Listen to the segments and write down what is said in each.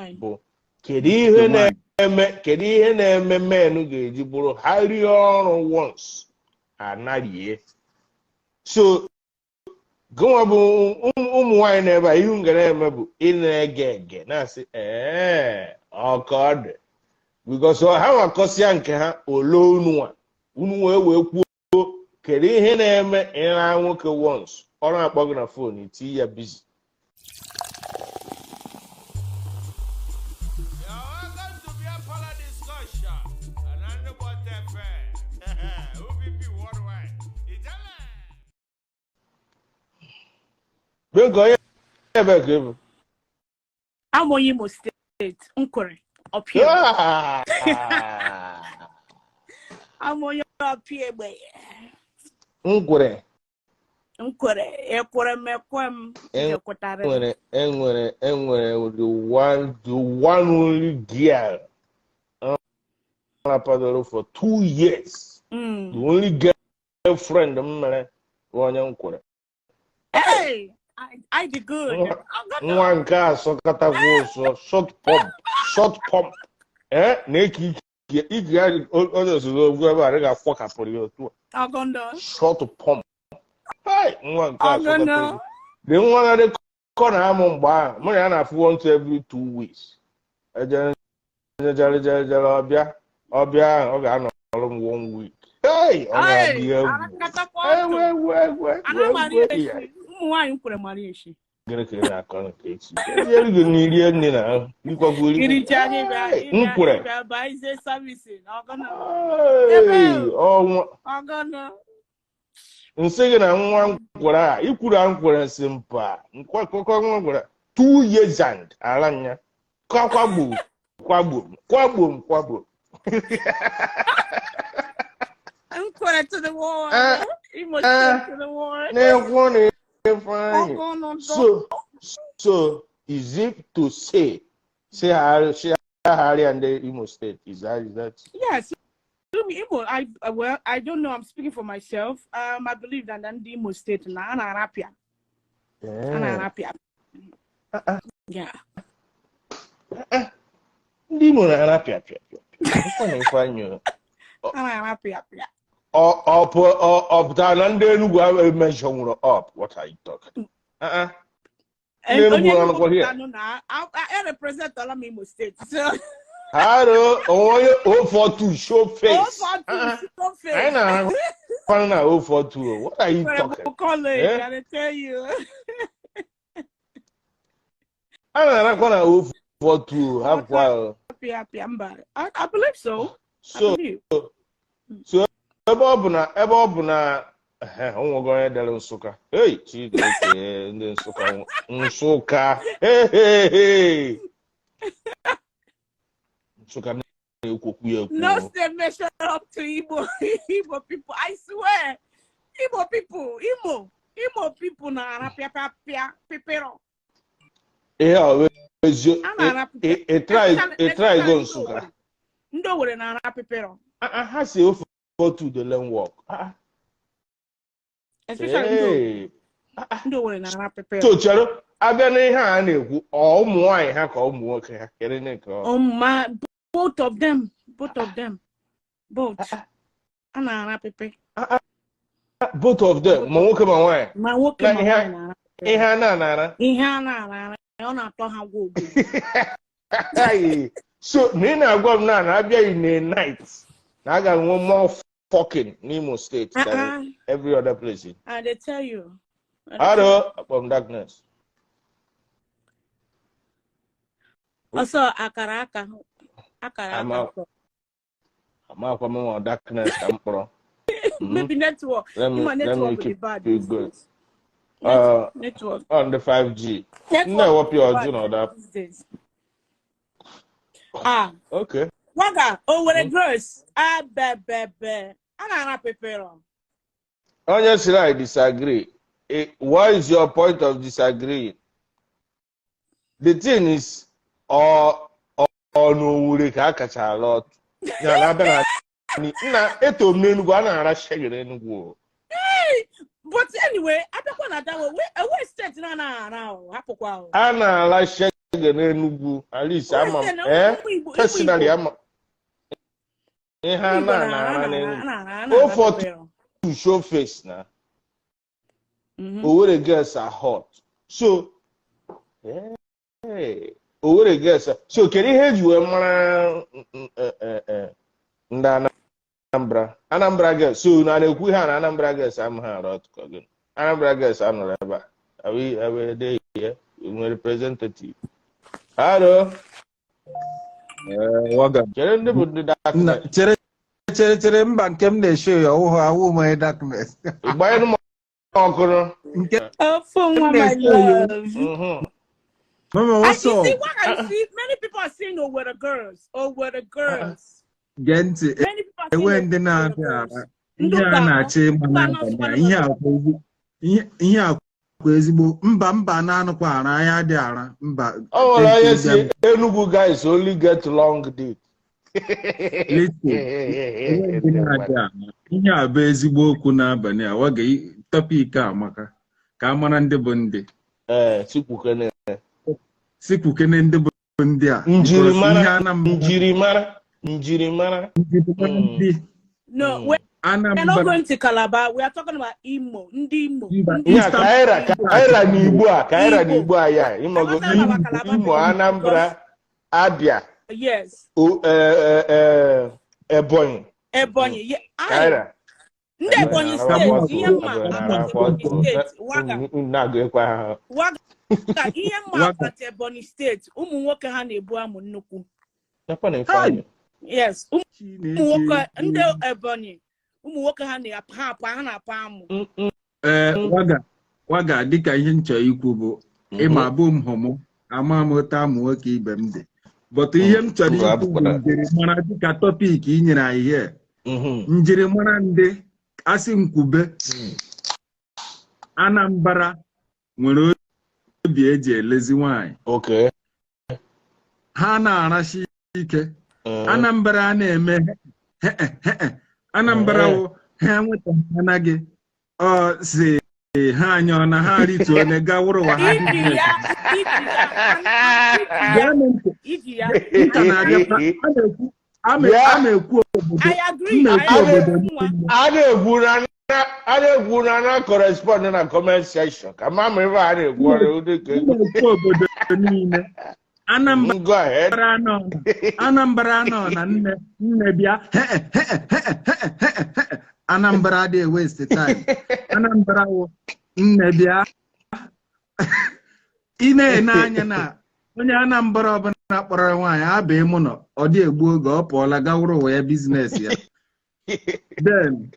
Nwanyị. Bụ kedu ihe na-eme, kedu ihe na-eme men ga-eji bụrụ ha rie ọrụ once, ha narie? So gịnwa bụ ụmụ nwaanyị na-ebe a, ihe m ga na-eme bụ ị na-ege ege na-asị ee, ọ ka ọ dị, because ha nwakọsịa nke ha ole unu nwa unu wee kwuo kedu ihe na-eme ịra nwoke once, ọ na-akpọ gị na phone, iti ya busy. You're welcome to Beer Parlor Discussion. And what FM. OVP Worldwide. Ijele. Benko, onye ebe ka ị bụ? Abụ onye Imo State, Nkwere, Ọpịa. Ah! Abụ onye Ọpịa Egbe. Nkwere. Nkwere, ekwere m ekwe m ekwetara. Enwere the one only girl rapadoro for 2 years. The only girlfriend m mere bụ onye Nkwere. Hey, I did good. Nwa nke a sọkatakwa ụsọ, short pump, short pump, ee, na-eke ike iji ya onye ozugbo ogwu ebe a ga-akwakapụrụ ya otu a. Ọgọndọ. Short pump. Hey, nwa nke a Ọgọndọ. sọkata dị nwa na dịkọ na amụ mgbe ahụ mụ na ya na-afụ once every 2 weeks. Ejere jere jere jere, ọbịa ọbịa ahụ, ọ ga-anọrọ m one week. Hey, ọ ga-adị Hey, egwu. Arakọtakwa Egwu, ọtụ. egwu, egwu, egwu, Ana mara egwu. eshi. Ụmụ nwaanyị Nkwere mara eshi. Gịnị ka ị na-akọ nke echi? Eri gị na irie nne na ikwakwu eri. Iricha anyị bịa Hey, ịbịa Nkwere. ịbịa baize service. Ọgọnọ. Hey, ọnwa Ọgọnọ. Nsị gị na nwa Nkwere a ikwuru a, Nkwere nsị mpa nkwakọkọ nwa Nkwere 2 years and ala nya kwagbo kwagbo kwagbo kwagbo. Nkwere to the world. Imo State to the world. Na-ekwu na Ifeanyị. Ọgọnọ. So is it to say say ndị Imo State is that Yes. Imo, I well, I don't know. I'm speaking for myself. I believe that ndị Imo State na a na-arapịa. A na-arapịa. Yeah. Ndị Imo na-ara pịa pịa pịa pịa. Nkwa na Ifeanyị o. A na-arapịa pịa. Ọ pụtara na ndị Enugu mention nwụrụ up? What are you talking? Uh-uh. Ndị Enugu Onye anọkwa here? Enugu na I represent all of Imo State. So, Haro onwe onye 042 show face. 042 Uh-uh. show face. Anyị na-ahụ na 042. What are you talking? College, Eh? I tell you. A na-arakwa na 042 hapụkwa. Pịa pịa mba. I believe so. I So believe. So ebe ọ bụ na ehe, o nwego onye dere Nsụka. Hey, Chineke, ndị Nsụka, Nsụka. Hey, hey, hey. Nsụka na-ekwokwu ya ekwu. No state measure up to Igbo people. I swear. Igbo people, Imo people na-ara pịa pịa pịa pịpịrọ. Ihe a bụ ezi. A na-ara pịpịrọ. Ị try go Nsụka. Ndị Owerri na-ara pịpịrọ. Ah, ah, ha si 042 dey learn work. Ah, ah. Especially ndị Owerri. Hey. Ndị Owerri na-ara pịpịrọ. So chere, abịa n'ihe a na-ekwu, ọ ụmụ nwaanyị ha ka ụmụ nwoke ha, kedu ndị nke ọ? Oh my, both of them, both of them, both. A na-ara pịpị. Both of them, ma nwoke ma nwaanyị? Ma nwoke Na ma nwaanyị na-ara pịpị. Ihe a na-anara. Ihe a na-ara ara, ọ na-atọ ha gwogwo. Hey, so na ị na-agwa m na na-abịa in a night na a ga-enwe more fucking n'Imo State than Uh-uh. every other place. I dey tell you. I dey tell you. Aro akpọm darkness. Ọsọ akara aka akara aka. Amakwa m nwa darkness ka m kpọrọ. Maybe network. Let me Ima let me network dey keep bad it these good. days. Network. On the 5G. Network Na-ewepụ ya dey ọjụ bad na ọda. these days. Ah, Okay. Waga, Owerri girls. Ah, be be be. A na-ara pepero. Onye sịrị I disagree. What is your point of disagreeing? The thing is, ọ n'Owerri ka a kacha ala ọtụ. Ya na abịa na nna eto m n'Enugwu, a na-ara shege n'Enugwu o. But anyway, abịakwa na dawo ewe steeti na-anaghị ara ahụ, hapụkwa ahụ. A na-ala shege n'Enugwu, at least Ewe ama steeti m na eh ụmụ Igbo, ụmụ personally Igbo, ama ihe ụmụ a Igbo na na-ara na-ara na-ara n'Enugwu. na-ara O na-ara for bebere. to show face na Owerri girls are hot. So hey, Owerri girls are... So kedu ihe eji wee mara ndị Anambra, Anambra girls? So na na-ekwu ihe a na Anambra girls amaghị arụ ọtụkọ gị. Anambra girls anọrọ ebe a. Are we dey here? Nwere representative. Hello. Eh, Waga. Chere, ndị bụ ndị Nna, darkness. chere chere chere, mba, nke m na-esho ya ọwụhụ awụ m onye darkness. Gbanyere m ọkụrụ. Nke Ofu m nwa, my na-esho ya. love. Mama, I, what's you see up? what I see? Many people are saying Owerri girls, Owerri girls. Gee ntị. Many people are saying Enwe ndị Owerri na-abịa girls. ara Ndị ihe a ụka anọ, na-achọ ịma mba anọ n'abalị sịkwa a na ihe akwa ihe akwa ezigbo mba mba na-anụkwa ara anya dị ara mba. O nwere onye Nke si bịa Enugu guys only get long dick. Listen, enwe ndị na-adị ara ihe a bụ ezigbo okwu n'abalị a. Waga, topic a amaka ka a mara ndị bụ ndị. Ee, sikwukene. Sikwukene ndị bụ ndị a because ihe Njirimara. Anambra Njirimara, njirimara. Njirimara ndị No, we are not Anambra. going to Calabar. We are talking about Imo, ndị Imo, Mba. ndị Ya Eastern ka anyị ra ka anyị ra n'Igbo a, ka anyị ra Igbo. n'Igbo a, ya ịmago. I'm not talking about Calabar Imo, Anambra, Abia, Yes, Ebonyi. Ebonyi. Yeah, Ka anyị I, ra ndị Ebonyi steeti, ihe mma about Ebonyi steeti, Waga, na-agụ ha. Waga, ihe mma Waga. about Ebonyi steeti, ụmụ nwoke ha na-ebu amụ nnukwu. Nakwa na Ifeanyị. Yes, ụmụ Chineke. nwoke ndị Ebonyi, ụmụ nwoke ha na-apụ ha apụ ha na-apụ amụ. Ee, Waga, Waga, dịka ihe m chọrọ ikwu bụ ịma abụ m homo, ama m otu amụ nwoke ibe m dị, but ihe m chọrọ Mba, ikwu bụ abụkwara. njirimara, dịka topic ị nyere anyị here. Njirimara ndị asị nkwube Anambra nwere obi eji elezi nwanyị. Ha na-arachi ike. Anambra na-eme Anambra wụ ha nweta gị ọ si ha anya ọ na ha rituo na ga wụrụ ụwa ha. Iji ya, iji ya, iji ya, Gee m ntị. Iji ya. M ka na-abịa. A na-ekwu a na-ekwu obodo I agree. M na-ekwu I obodo agree. Nwa. A na-ekwu na correspond na comment section ka ma ma ife a na-ekwu ọrụ dị ka M na-ekwu obodo niile Anambra. Go ahead. Anọ na Anambra nọ na nne nne bịa. Anambra adịghị waste time. Anambra wụ nne bịa. Ị na-ene anya na onye Anambra ọbụla kpọrọ nwaanyị aba ịmụ nọ, ọ dị egbu oge, ọ pụọla gawụrụ ụwa ya, business ya. Then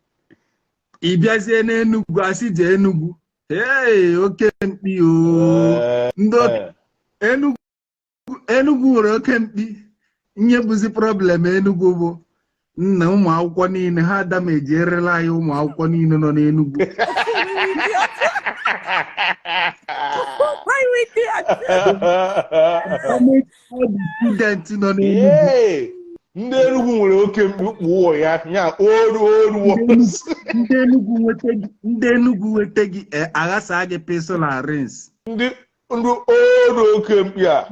ị bịazie n'Enugwu, asị jee Enugwu, hey, oke mkpi o ndị Enugwu, Enugwu nwere oke mkpi. Ihe bụzi problem Enugwu bụ nna ụmụ akwụkwọ niile ha dameji erela anyị, ụmụ akwụkwọ niile nọ n'Enugwu. Why we did? Damage all the student nọ n'Enugwu. Yay! Ndị Enugwu nwere oke mkpi ụwa ya ya oru oru. Ndị Enugwu nweta gị, ndị Enugwu nweta gị, aghasa gị pestle and rinse. Ndị oru oke mkpi a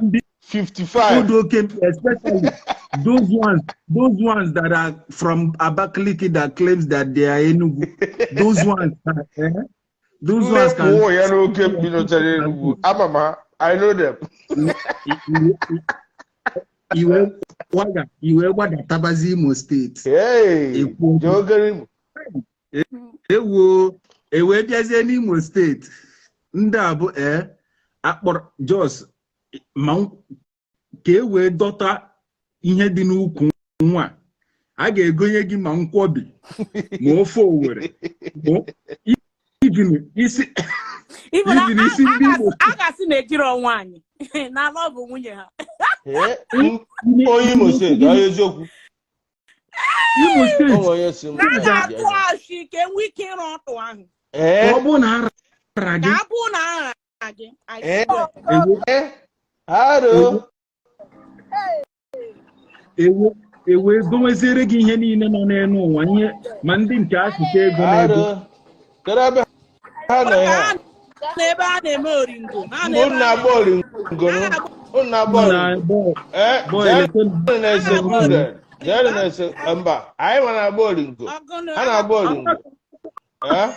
55. Ndị oke mkpi, especially those ones that are from Abakaliki that claims that they are Enugu, those ones those Ndị ones can ụwa ya na oke mkpi nọchara Enugwu, ama m ha. I know them. Iwe waga iwe gbadatabazi Imo steeti. Hey, Ekwu okwu. jee Imo. Ewuo, ewee bịazie n'Imo steeti, ndị a bụ ee akpọrọ jos ma ka e wee dọta ihe dị n'ukwu nwa a ga-egonye gị, ma nkwobi, ma ofe Owere, ma even isi Even even isi ndị Igbo. A ga-asị na ejiro nwaanyị na ala ọ bụ nwunye ha. Ee, onye Imo steeti, onye eziokwu. Imo steeti. O nwere onye si m Na a ga-atụ achị ka enwee ike ịrụ ọtụ ahụ. Ee. Ọ bụrụ na a rara Ka gị a bụrụ na a gị, I swear. Ewe Aro. Ewe ewe goweziere gị ihe niile nọ n'elu ụwa, ihe ma ndị nke asụsụ ego na-ego. Aro. Kedu ebe ha nọ ihe a? Na ebe a na-eme oringo. Ha Mgbe na unu ebe a na-agba oringo ha nụ, na-agba unu na-agba Nna oringo. boy, Ee, boy, jeenụ lete na secluded. Jeenụ na se mba, anyị ma na-agba oringo. ọgụnụ Ha na-agba oringo. Ee?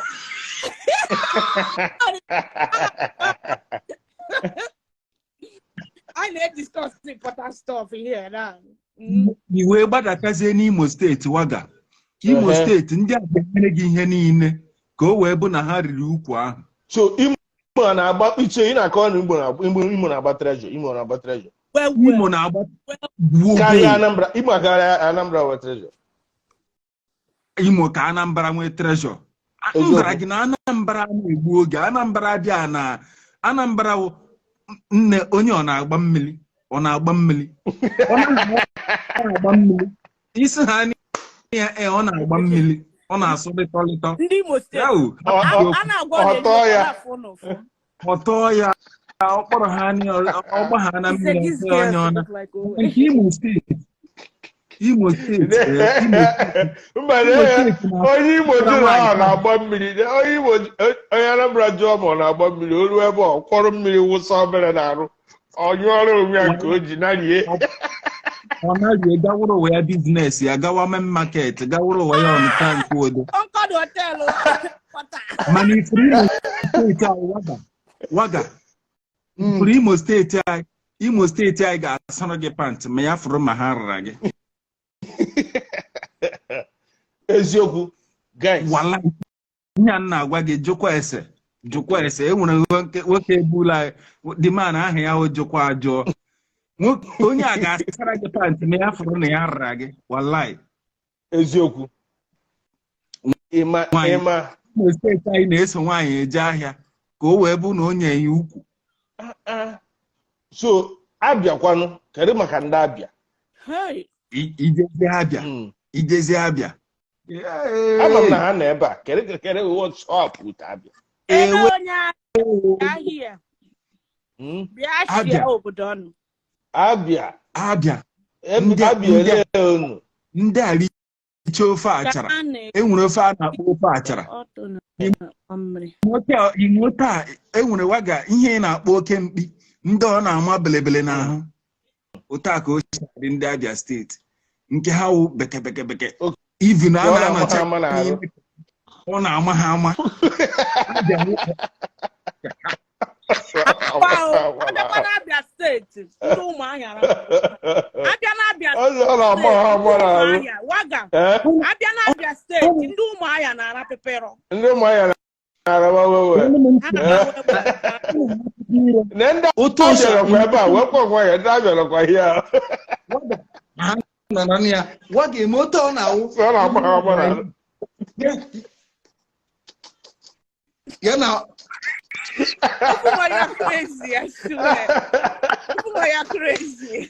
I na-discuss important stuff here now. Mm. I wee gbadatazie n'Imo Steeti waga. Imo Ehe. Steeti ndị a ga-emere gị ihe niile ka o wee bụ na ha riri ukwu ahụ. So Imo na-agba iche ị na-akọ na Imo na-agba Imo na-agba treasure, Imo na-agba treasure. Well, well. Imo na-agba gwuo Karịa Anambra, Imo karịa Anambra nwe treasure. Imo ka Anambra nwee treasure. M Eziokwu. gwara gị na Anambra na-egbu oge. Anambra bịa na Anambra wụ nne onye ọ na-agba mmiri, ọ na-agba mmiri, ọ na-agba mmiri, isi ha ya ee ọ na-agba mmiri, ọ na-asụ lịtọ lịtọ. Ndị Imo Steeti Yau, a na-agwa Ọ tọọ ya. Ọ tọọ ya, ọ kpọrọ ha anya, ọ gba ha na mmiri, ọ sị onye ọ na nke Imo Steeti, Imo Steeti, ee, Imo Steeti. Mba, Imo na Steeti na onye Imo jụrụ nwaanyị. ahụ na-agba mmiri, onye Imo, onye Anambra jụọ ma ọ na-agba mmiri, o ruo ebe ọ kwọrọ mmiri wụsa obere n'arụ, ọ nyụọrọ onwe ya nke o ji narie. Ọ naghị gawụrụ ụwa ya business ya, gawa main market, gawụrụ ụwa ya ọnụta nke odo. Concord Hotel pọta. Mana ifuru Imo Steeti anyị, waga waga, ifuru Imo Steeti anyị, Imo Steeti anyị ga-asara gị pant ma ya fụrụ ma ha rara gị. Eziokwu, guys. Wala ihe a m na-agwa gị, jụkwa ese, jụkwa ese. E nwere nwoke ebula anyị the man ahụ ya hụ, jụkwa ajụọ. Onye a ga-asara gị pant ma ya fụrụ na ya rara gị, walai. Eziokwu, ịma Nwaanyị. Ịma. Imo Steeti anyị na-eso nwaanyị eje ahịa ka o wee bụ na o nye ya ukwu. Ah, ah. So abịakwanụ, kedu maka ndị Abịa? Hey. Ijezi Abịa, ijezi Abịa. Ama m na ha nọ ebe a. Kedu what's up with Abịa? Ele Ewe. onye ahịa bịa Abịa. chịa obodo ọnụ. Abịa. Abịa. Abịa ele unu. Ndị a richa ofe Ka achara. a na Enwere ofe a na-akpọ ofe achara. ọtụ na mmiri. Nwoke a enwere waga ihe ị na-akpọ oke mkpi, ndị ọ na-ama belebele n'ahụ otu a ka o si adị. Ndị Abịa Steeti nke ha wụ beke beke beke. Even a Ọ na-ama na-anọcha ha ama n'ahụ. n'ime, ọ na-ama ha ama. Abịa Wow, abịakwa n'Abịa Steeti, ndị Ụmụahịa abịa n'Abịa Ọ na-ama ha ama Steeti, ndị n'ahụ. Ụmụahịa waga. Eh? Abịa n'Abịa Steeti, ndị Ụmụahịa na-ara pịpịrọ. Ndị Ụmụahịa na-araba wewe. Ha na-ara wewe. Na ndị Otu o si Abịa nọkwa ebe a wekwa onwe ya, ndị Abịa nọkwa ihe a. Ha nọ na ya waga eme otu ọ na-awụ. Ọ na-ama ha ama n'ahụ. Ya na Okwu nwa ya crazy, I swear. Okwu nwa ya crazy.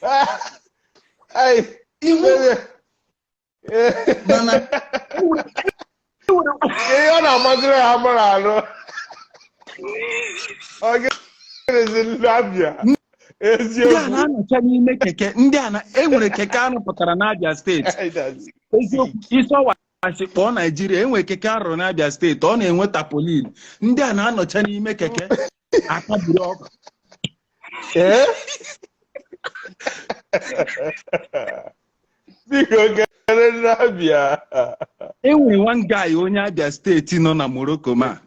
Ai, ihu mana ihe ọ na-amaziri ha ama n'ahụ. Ọ gịnịzi ndị Abịa? Ndị a Eziokwu. na-anọcha n'ime keke ndị a na enwere keke a rụpụtara n'Abịa Steeti. Eziokwu, isi ọwasị kpọọ Naijiria, enwere keke a rụrụ n'Abịa Steeti, ọ na-enwe tarpaulin. Ndị a na-anọcha n'ime keke akabiri ọkụ. Ee? Biko kere ndị Abịa. Enwere one guy onye Abịa Steeti nọ na Morocco, ma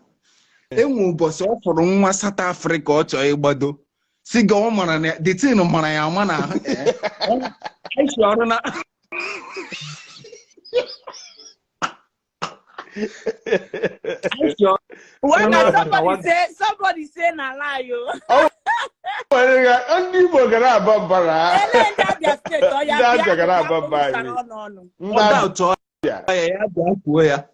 enwe ụbọchị ọ fụrụ nwa South Africa ọ chọrọ ịgbado si ga ọ mara na the thing mara ya ama na ahụ. Esi ọrụ na esi ọrụ When No, no, somebody say, somebody say na lie o. Nwere ndị Igbo gara aba mba na Ele ndị Abia Steeti ọ ya Ndị Abia bịa gara aba mba bịa anyị. ọnụ ọnụ. Ndị Ọ chọọ Abịa. ya, ya bịa kwuo ya.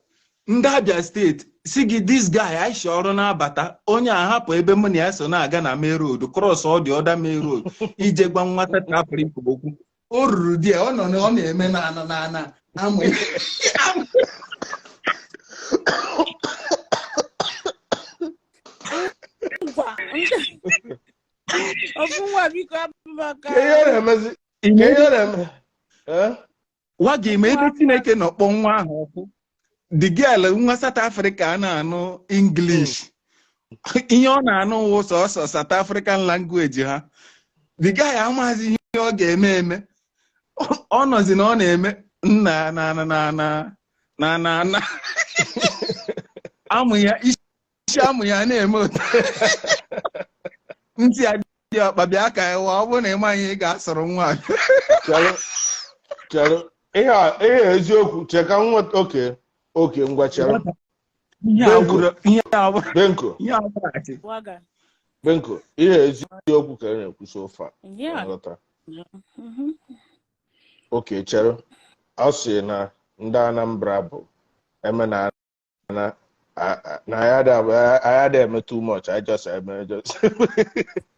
Ndị Abia Steeti si gị, this guy aisha ọrụ na-abata, onye a hapụ ebe mụ na ya so na-aga na main road, cross ọ dị ọda main road ije gwa nwa South Africa okwu. O ruru di ya, ọ nọ na ọ na-eme na ana na ana amụ. Ngwa. Ofu nwa, biko abụbaka. Ka ihe ọ na-emezi, ka ihe ọ na-eme. Eh? Nwa gị ma ebe Chineke nọ kpọọ nwa ahụ ọkụ, the girl nwa South Africa a na-anụ English. Ihe ọ na-anụ wụ sọsọ South African language ha. The guy amaghịzi ihe ọ ga-eme eme. Ọ nọzi na ọ na-eme nna na na na na na na na amụ ya, isi amụ ya na-eme otu ntị ya dị ọkpa. Bịa ka ịwa, ọ bụrụ na ị maghị ihe ị ga-asụrụ nwa a. Chere, chere, ihe a, ihe a eziokwu. Che ka m nweta. Okay, ngwa, chere. Ihe a wụrụ ihe a wụrụ Benko. Ihe a wụrụ asị. Waga. Benko, ihe eziokwu ka ị na-ekwu so far? Yeah. Nghọta. Okay, chere, ọ sị na ndị Anambra bụ eme na anyị ada eme too much, I just eme just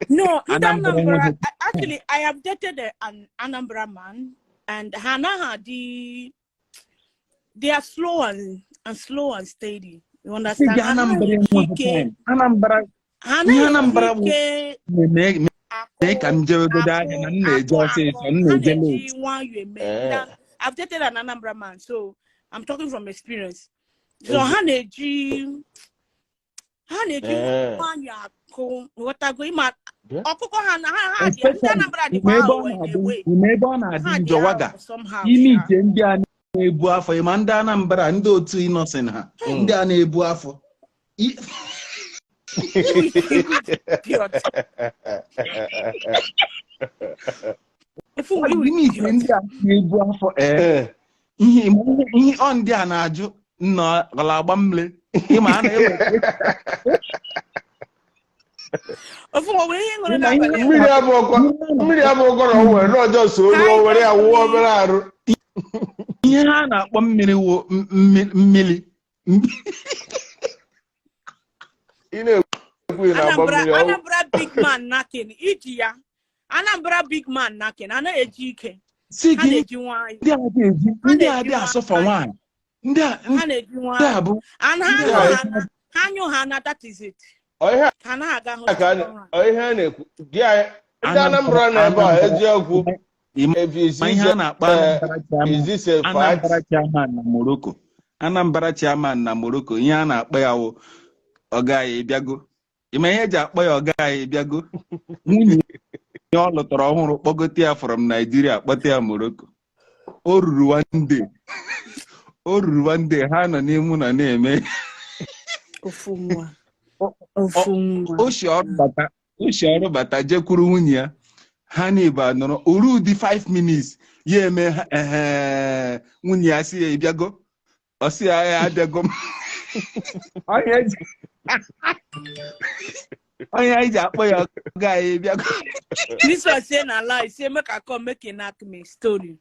No, ndị Anambra Anambra, enweghị- actually, I have dated an Anambra man, and ha anaghị dị, they are slow and slow and steady. You understand? Ndị Ha Anambra anaghị enweghị ike. time. Anambra Ha ihe anaghị Anambra bụ ike na-eme akụ mee ka m jewegodo ahịa na m na-eje akụ ọsịsọ, akụ. m Ha na-eje na-eji late. nwayọọ eme. Eh. I've dated an Anambra man, so I'm talking from experience. So ha na-eji Eh. nwayọọ akụ, ghọtago, ịma Yeah. ọkụkọ ha na ha dị ndị Especially Anambra dịkwa ime ebe ọ aghụghọ in a na-adị way. ime ebe ọ na-adị Ha dị njọ, waga aghụghọ somehow. ime Sha. ite ndị a na-ebu afọ. Ịma ndị Anambra, ndị otu Innoson ha, ndị a na-ebu afọ. Idiot. Efu you Ime ite idiot. ndị a na-ebu afọ, ee. Ihe ihe ọ ndị a na-ajụ nna ọla agba mmiri, ịma a na-ewe Ofu nwa nwere ihe ṅụrụ Ịma ihe n'abalị a. Mmiri abụọkwa na o nwere n'ọjọọ so olu o were ya wụọ obere arụ. Ihe ha na-akpọ mmiri wụ mmiri. Ị na-ekwu ị na-agba Anambra mmiri ọwụ. Anambra big man knacking iji ya. Anambra big man knacking anaghị eji ike. Si Ha gị na-eji nwayọ. Ndị a dị eji Ha ndị a na-eji dị asọfa nwayọ. nwaanyị ndị a Ha na-eji ndị nwayọ. a bụ And ha ndị anyụ a ha na ha anyụ ha na, that is it. Ọ ihe Ha anaghị aga hụ a ka ọ ihe a na-ekwu di anyị ndị Anambra nọ ebe a, eziokwu. Ịma If is ihe a na-akpọ Anambra chairman? Is this a fact? Anambra chairman na Morocco, Anambra chairman na Morocco, ihe a na-akpọ ya wụ ọga ya ịbịago. Ịma ihe eji akpọ ya ọga ya ịbịago? Nwunye ya ọ lụtara ọhụrụ kpọgote ya from Nigeria, kpọte ya Morocco. O ruru one day, o ruru one day, ha nọ n'ime ụlọ na-eme Ofu nwa. Ofu nwa. O si ọrụ bata, o si ọrụ bata, jekwuru nwunye ya. Ha na-ebe anọrọ oru ụdị 5 minutes, ya eme ha ehe. Nwunye ya sị ya, "Ịbịago?" Ọ sị ya, "Ya abịago m." Onye anyị ji akpọ ya ọga anyị ịbịago. This one say na lie. Say make I come make you knack me. Story.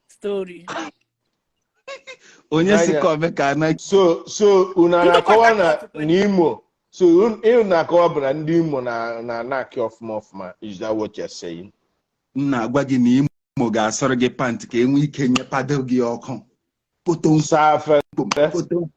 Story. Onye si Anya. ka ome ka ana So unu Ndị na-akọwa na Port Harcourt n'Imo, so unu na-akọwa bụ na ndị Imo na na-anaki ọfụma ọfụma. Is that what you're saying? M na-agwa gị na Imo ga-asọrọ gị pant ka enwee ike nyepado gị ọkụ poto. Saa afere. Poto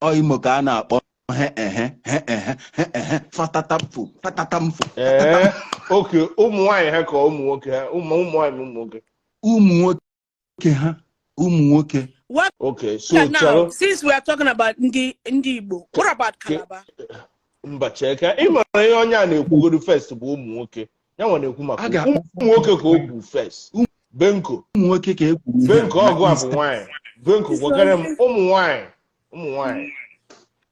ọ Imo ka a na-akpọ he ehe he ehe he ehe fatatamfo fatatamfo. Ee, oke ụmụ nwaanyị ha ka ụmụ nwoke ha, ụmụ nwaanyị, ụmụ nwoke? Ụmụ nwoke ha, ụmụ nwoke. What Okay, so now? chere. Since we are talking about ndị ndị Igbo, what about Calabar? Mba, chee ka ị mara ihe onye a na-ekwugodu. First bụ ụmụ nwoke, ya nwa na-ekwu maka A ga-akpọ ụmụ nwoke ka o kwu first, Benko. Ụmụ nwoke ka e kwuru ihe a Benko, ọgụ a bụ na nwaanyị. Benko, gwakere m ụmụ nwaanyị, ụmụ nwaanyị,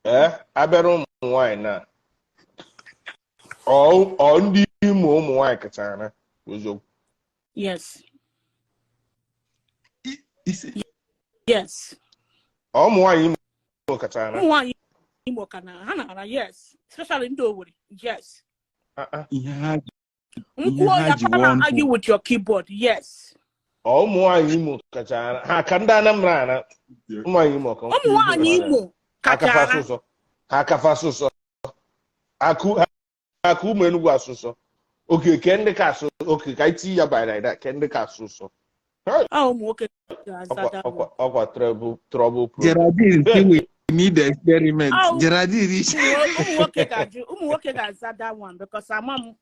ee, abịara ụmụ nwaanyị na ọ ndị Imo, ụmụ nwaanyị kacha na eziokwu? Yes. Isi Yes. Ọ ụmụ nwaanyị Imo kacha na Ụmụ nwaanyị Imo ka na ha na-ara, yes. Especially ndị Owerri. Yes. Ah, ah. Ihe ha ji ihe Nkwuo ha ya ji come and wụọ argue with your keyboard. Yes. Ọ ụmụ nwaanyị Imo kacha na ha ka ndị Anambra na ụmụ nwaanyị Imo ka Ụmụ nwaanyị Imo ha kacha kafa ara. asụsọ, ha kafa asụsọ akụ ha ka ụmụ Enugwu asụsọ. Oke ke ndị ka asụ, oke ka anyị tinye ya by like that, ke ndị ka asụsọ. Ọ ụmụ nwoke ga-aza Ọkwa that ọkwa one. Ọkwa trouble, trouble problem. Geraldine say we need experiment. Oh. Geraldine is Ụmụ nwoke ga-ajụ, ụmụ nwoke ga-aza that one because ama m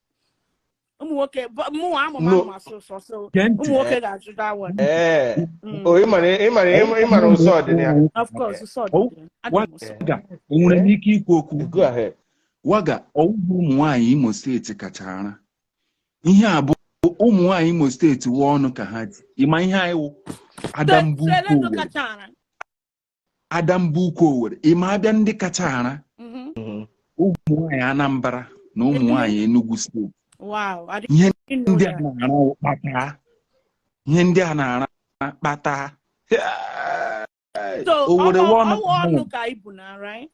ụmụ nwoke, but mụ ama m No. ama asụsụ, so Gee ntị. ụmụ nwoke ga-ajụ that one. Ee, o ịmara ụsọ ọdịna ya. Of course, ụsọ Oh, dị. Adị m ụsọ. Waga, enwere m ike ikwu okwu? Go ahead. Waga, ọwụghị ụmụ nwaanyị Imo Steeti kacha ara. Ihe a bụ ụmụ nwaanyị Imo Steeti wụ ọnụ ka ha ji. Ịma ihe anyị wụ Adambu So, ukwu ele Owerri. kacha ara. Adambu ukwu Owerri. Ịma abịa ndị kacha ara, ụmụ nwaanyị Anambra na ụmụ nwaanyị Enugu Steeti. Wow, I Ihe didn't know ndị a that. na-ara wụ kpata. Ihe ndị a na-ara kpata. So, Owerri wụ ọnụ ọwụ ka ha ọnụ nwere. ka ibu na, right?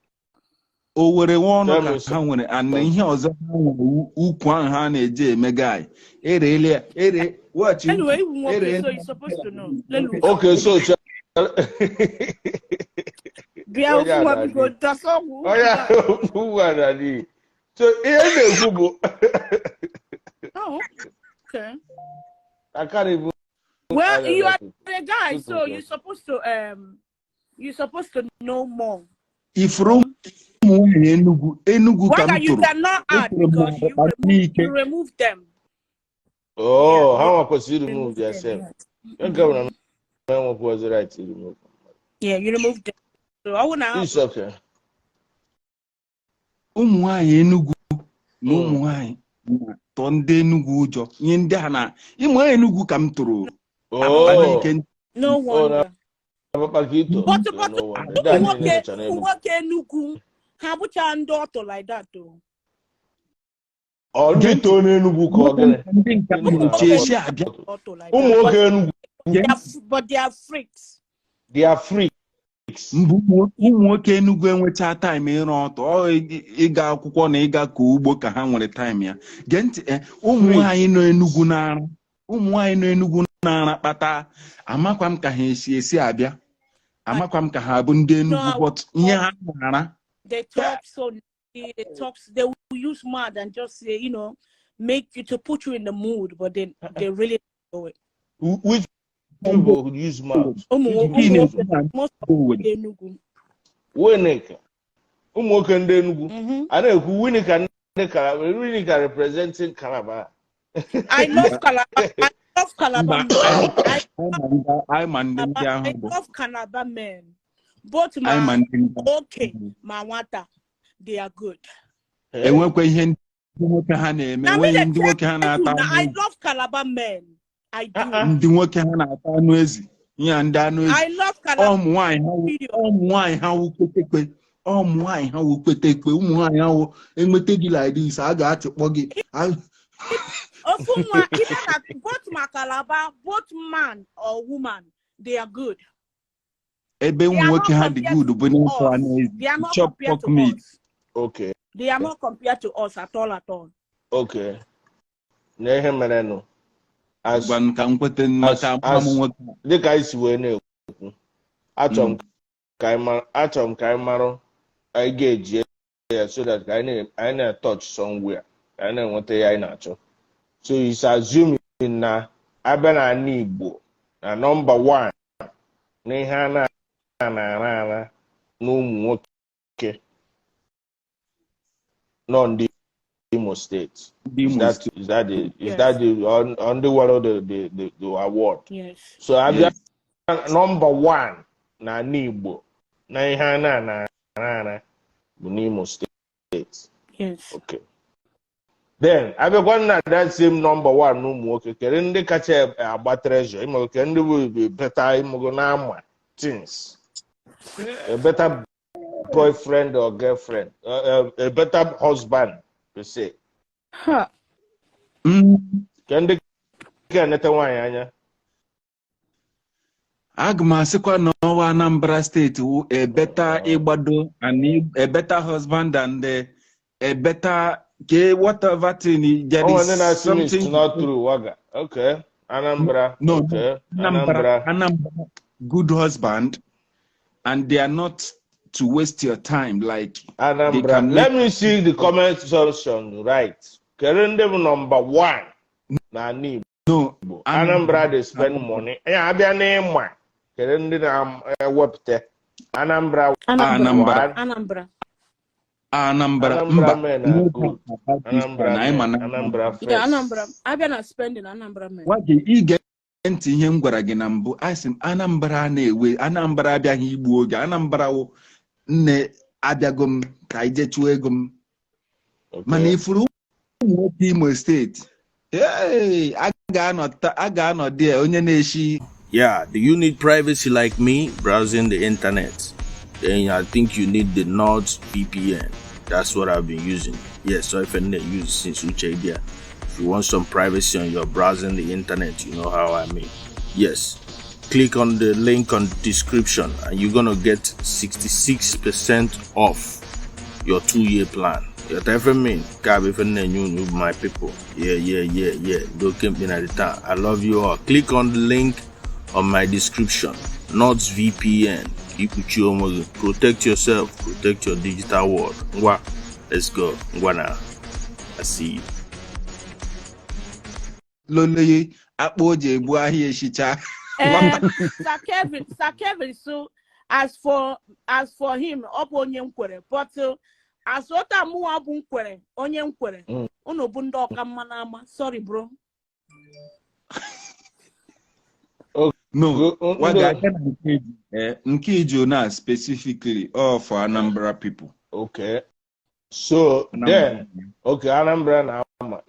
Owerri wụ ọnụ Tell ka me ha nwere, and something. ihe ọzọ ha nwere ukwu ahụ ha na-eji eme guy erele ya ere wọchị. Anyway, iwu nwoke, ere. So you're supposed to know. Lelu. Okay, so Bịa Onye ofu nwa, a biko, dasa ọgwụ. Onye ugwu a na-adị. So ihe m na-ekwu bụ Oh, okay. I can't even Well, I you are don't a guy, Good so one. you're supposed to know more. Ifuru ụmụ nwaanyị Enugu, Enugu ka Waga, m you toro. cannot add Etoro m because you akpa remove, n'ike. you remove them. Oh, Yeah, ha nwa kwesịrị you remove remove them. yourself. Yeah. Nke bụ na m enwekwuozi right to remove. Yeah, you remove them. So I wanna It's okay. Ụmụ nwaanyị Enugu na ụmụ nwaanyị na-atọ ndị Enugu ụjọ. Ihe ndị a na ịmụ Enugu ka m toro akpa Oh, n'ike. No oh, na wonder. Papa Kito. But No wonder. ụmụ That nwoke niile nọcha ụmụ n'Enugu. nwoke Enugu ha bụcha ndị ọtọ like that o. Ọ ndị too n'Enugu ka ọ gịnị? Ndị nke Enugu ahụ na-akpọ chi esi abịa. Ọtọ like Ụmụ that. nwoke Enugu, But they are freaks. They are freaks. Mbụ ụmụ nwoke Enugu enwecha time ịrụ ọtọ ọ ịga akwụkwọ na ịga ka ugbo ka ha nwere time ya. Gee ntị, ụmụ Freaks. nwaanyị nọ Enugu n'ara, ụmụ nwaanyị nọ Enugu n'ara kpata, amakwa m ka ha esi abịa, amakwa m ka ha bụ ndị Enugu, No, but ihe ha na-ara. They talk so they talk, they will use mad and just say, make you to put you in the mood, but then they really do it. Which people would use mouth? Ụmụ Which ụmụ Ndị people? nwoke na-ekwu na most of Owerri. Enugu. Winika. Ụmụ nwoke ndị Enugu. A na-ekwu Winika ndị Calabar. Winika representing Calabar. I love Calabar. I love Calabar Mba, men. I anyị ma ndị ahụ I bụ love Calabar men. Both anyị ma ma ndị oke ma nwata, they are good. Enwekwa ihe ndị nwoke ha na-eme Na me enweghị dey ndị nwoke ha tell you na-ata na I anụ. love Calabar men. I do. Uh-uh. Ndị nwoke ha na-ata anụ ezi, ihe ndị anụ ezi. I love Calabar. Ụmụ nwaanyị ha wụ Period. ụmụ nwaanyị ha wụ kwetekwe, ụmụ nwaanyị ha wụ kwetekwe, ụmụ nwaanyị ha wụ enweta gị like this, a ga-achịkpọ gị. Ofu nwa even na both ma Calabar, both man or woman, they are good. Ebe ụmụ They are nwoke not ha dị compared good bụ n'ịtụ us. anụ ezi. They are not Chop compared pork to meat. us. Okay. They are not compared to us at all at all. Okay. Na ihe merenụ. As Gwanụ ka m kweta maka nwa m nwoke. Dịka anyị si wee na-ekwu, achọrọ m ka anyị mara, achọrọ m ka anyị marụ anyị ga-eji ya so that ka anyị na-touch somewhere, ka anyị na-enweta ya anyị na-achọ. So it's assuming na abịa n'ala Igbo na number one n'ihe a na-ara ara na ụmụ nwoke nọ ndị Imo Steeti. Ndị Is Imo that Steeti. is that the is Yes. that the on the one of the award? Yes. So abịa Yes. number one n'ala Igbo na ihe a na-ara ara bụ n'Imo Steeti. Yes. Okay. Then abịakwa na that same number one n'ụmụ nwoke, kedu ndị kacha agba treasure ịmago, kedu ndị bụ better ịmago na-ama things, a better boyfriend or girlfriend, a better husband per se? Ha. Kedu ndị ga-enete nwaanyị anya? Aga m asịkwa na ọwa Anambra Steeti wụ a better ịgbado and a better husband and a better ke whatever thing there. Oh, Is ndị na-asị m it's something not true, Waga. Okay, Anambra. No, Okay. Anambra. Anambra. Anambra, good husband, and they are not to waste your time, like they Anambra. can Let make me see the comment section, right? Kedu ndị bụ number one n'ala Igbo? No. Anambra dey spend money. Ya abịa n'ịma, kedu ndị na-ewepụta Anambra? Anambra. Anambra. One. Anambra. Anambra. Anambra Mba, men are no good. about this Anambra one. Anyị ma men. na Anambra Yeah, first. Anambra. Abịa na spending, Anambra men. Gwa gị ige ntị ihe m gwara gị na mbụ, asị m Anambra na-ewe, Anambra abịaghị igbu oge. Anambra wụ nne abịago m ka anyị jee chụọ ego m. Mana Okay. ifuru ụmụ nwoke Imo State, hey, a ga-anọ there onye na-eshi. Yeah, do you need privacy like me browsing the internet? Then I think you need the NordVPN. That's what I've been using. Yes, so if I use since Uche there. If you want some privacy on your browsing the internet, you know how I mean. Yes, click on the link on the description and you're gonna get 66% off your 2-year plan. You know mean? My people. Yeah. Don't keep me at the time. I love you all. Click on the link on my description. NordVPN. Ikpuchi onwe gị. Protect yourself. Protect your digital world. Ngwa, let's go. Ngwa na. I see you. Loloye akpụ o ji ebu ahịa eshicha. Sir Kevin, so as for him, ọ bụ onye nkwere, but as ota mụnwa bụ nkwere, onye nkwere, unu bụ ndị ọka mma n'ama. Sorry, bro. No, waga Ndị aka na nke iji na specifically all for Anambra people. Okay. So Anambra. then, okay, Anambra na ama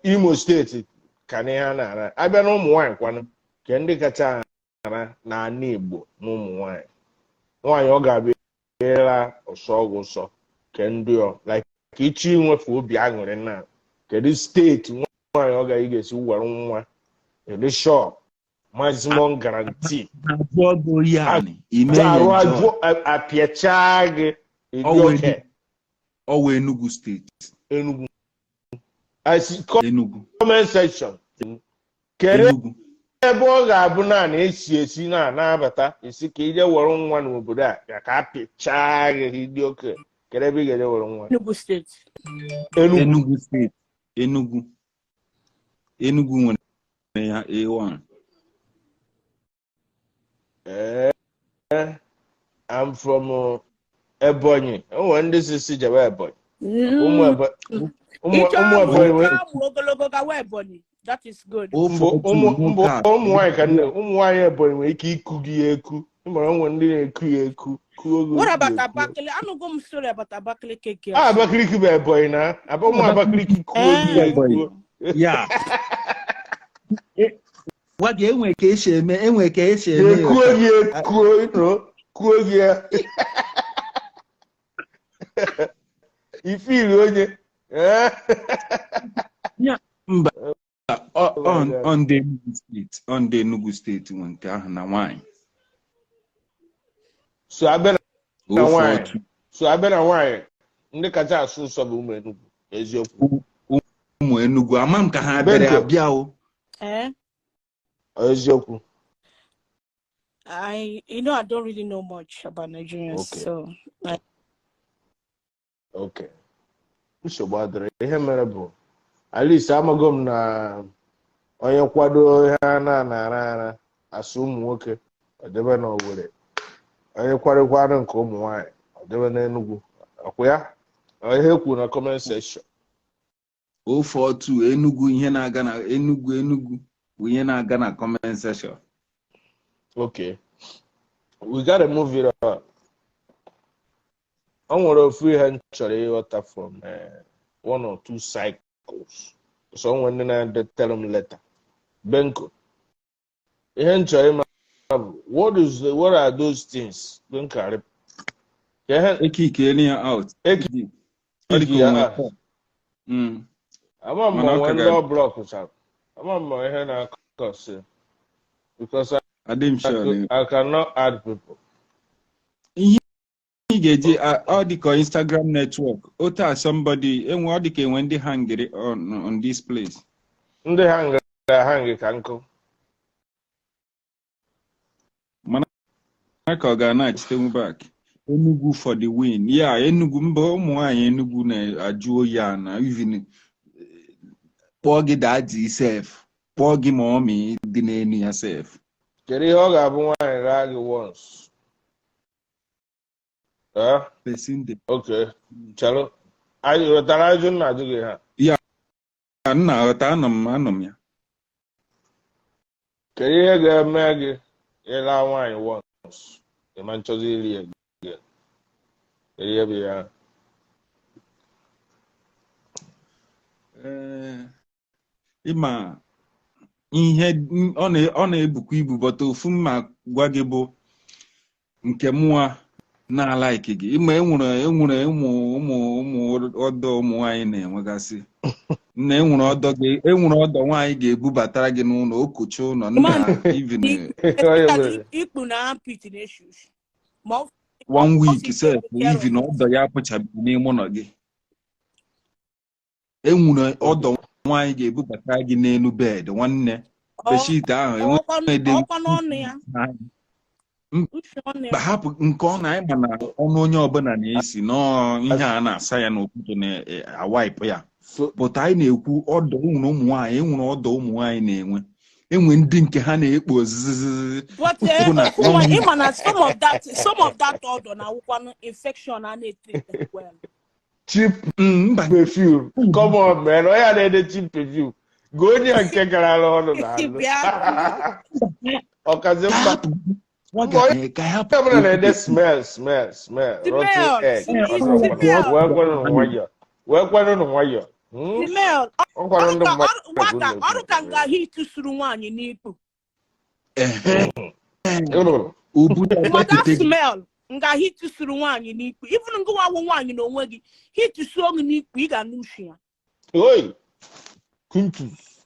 Imo State ka na ihe a na-ara. Abịa na ụmụ nwaanyị kwanụ, ke ndị kacha ara n'ala Igbo na ụmụ nwaanyị. Nwaanyị ọ ga-abịa ịra ọsọ ọgwụ nsọ ke ndị ọ like ka ịchọ inwefe obi aṅụrị na kedu state nwaanyị ọ ga ị ga-esi were nwa kedu shop maximum guarantee. Ajụọ gị oyi anị, ime ya arụ enjoy. Ajụ apịachaa gị ịdị Ọwụ oke. Ọwụ Enugu State. Enugu. I see Enugu. Comment section. Kedu Enugu. Ebe ọ ga-abụ na na-esi esi na anabata esi ka ije were nwa n'obodo a ka apịachaa gị ịdị oke, kedu ebe ị ga-eje were nwa? Enugu State. Enugu. Enugu State. Enugu. Enugu nwere ya A1. Ee, I'm from Ebonyi. O nwere ndị si jebe Ebonyi. Ụmụ Ebonyi ụmụ Ịchọ ụmụ amụ Ebonyi ịchọ amụ ogologo gawa Ebonyi. That is good. Mbụ ụmụ mbụ ụmụ nwaanyị ka nne ụmụ nwaanyị Ebonyi nwere ike iku gị ya eku. Ịmara onwe ndị na-eku ya eku kuo gị What otu about ekuo. Abakaliki? Anụgo m story about Abakaliki girls. Ah, Abakaliki bụ Ebonyi na aba ụmụ Abakaliki kuo gị ya Ebonyi. ekuo. Ya. Gwa gị enwe ka esi eme, enwe ka esi eme ya. Ekuo gị ekuo kuo gị ya ifili onye. Eh? Mba, Oh my God. on the Enugu State, on the Enugu State nwe nke ahụ na nwaanyị. So abịa na nwaanyị 042. So abịa na nwaanyị, ndị kacha asụ nsọ bụ ụmụ Enugu, eziokwu? Ụmụ Enugu, ama m ka ha bịara Benko. abịa o. Eh? Eziokwu? I don't really know much about Nigerians, so I, Okay, nsogbu adịrị. Ihe mere bụ at least amago m na onye kwado ihe a na-anara ara asụ ụmụ nwoke ọ debe na Owerri, onye kwadokwanụ nke ụmụ nwaanyị ọ debe n'Enugu. Ọkwa ya? Ọ ihe kwuru na comment section. 042 Enugu, ihe na-aga na Enugu, Enugu bụ ihe na-aga na comment section. Okay, we gotta move it on. O nwere ofu ihe m chọrọ ịghọta from one or two cycles, so o nwere ndị na-edetere m leta. Benko, ihe m chọrọ ịma bụ what are those things Benko arị ka ihe Ekike ya out. Ọ dị ka ya o nwere out. Ama m Mana ọ onwe ka ndị ga- ọ blockụchara, ama m ihe na-akọsị because Adị m sure na I cannot add people. Ihe ị ga-eji ọ dị ka Instagram network otu a, somebody enwe, ọ dị ka enwe ndị hangiri on this place. Ndị ha hangi ka nkụ. Mana ka ọ ga-anachitenwu back. Enugu for the win. Ya Enugu, mba, ụmụ nwaanyị Enugu na-ajụ oyi a na even kpọọ gị daddy sef, kpọọ gị ma ọmị dị n'elu ya sef. Kedu ihe ọ ga-abụ nwaanyị raa gị once? Eh? Person dị. Okay, chelụ. Anyị ghọtara ajụ m na-ajụ gị ha. Ya nna aghọta, anọ m ya. Kedu ihe ga-eme gị ịla nwaanyị once, ịma nchọzi iri ya again? Kedu ihe bụ ya? Ee, ịma ihe ọ na-ebukwa ibu, but ofu mma gwa gị bụ nke mụa na-alike gị. Ịma enwere ụmụ ọdọ ụmụ nwaanyị na-enwegasị nna, enwere ọdọ gị, enwere ọdọ nwaanyị ga-ebubatara gị n'ụlọ okocha ụlọ nna, even Onye mere. Ikpu na armpit na-eshi ushi ma ọ one week ọ sef, even ọdọ ya apụchabeghị n'ime ụlọ gị. Enwere ọdọ nwaanyị ga-ebubatara gị n'elu bed, nwanne, bedsheet ahụ enweghị ọkwa n'ọnụ ya, ushi ọnụ mba ya. Hapụ nke ọ na anyị ma na ọnụ onye ọbụla na-esi nọọ ihe a na-asa ya n'ụtụtụ na-awaịpụ ya. So but anyị na-ekwu ọdọ enwere ụmụ nwaanyị, enwere ọdọ ụmụ nwaanyị na-enwe, enwe ndị nke ha na-ekpo zizizizi. But bụ na ịma na some of that ọdọ na awụkwanụ infection a na-etreat well. Cheap Mba. perfume, come on, man. Onye a na-ede cheap perfume, gụọ onye a nke gara ọnụ na alụ. Bịa. Ọkazi mma. Hapụ waga ka hapụ. Onye ọbụla na-ede smell, smell, smell, rotten Smell, egg. smell. Wee kwenụ nwayọ, wee kwenụ nwayọ. Smell. Ọ kwara ndị mmadụ. Waga ọrụ ka nga hit suru nwaanyị n'ikpu. Ehe, obu Ma that gị. Smell nga hit suru nwaanyị n'ikpu, even ngụwa awụ nwaanyị n'onwe gị, hit suo gị n'ikpu, ị ga-anụ ushi ya. Oi kuntus.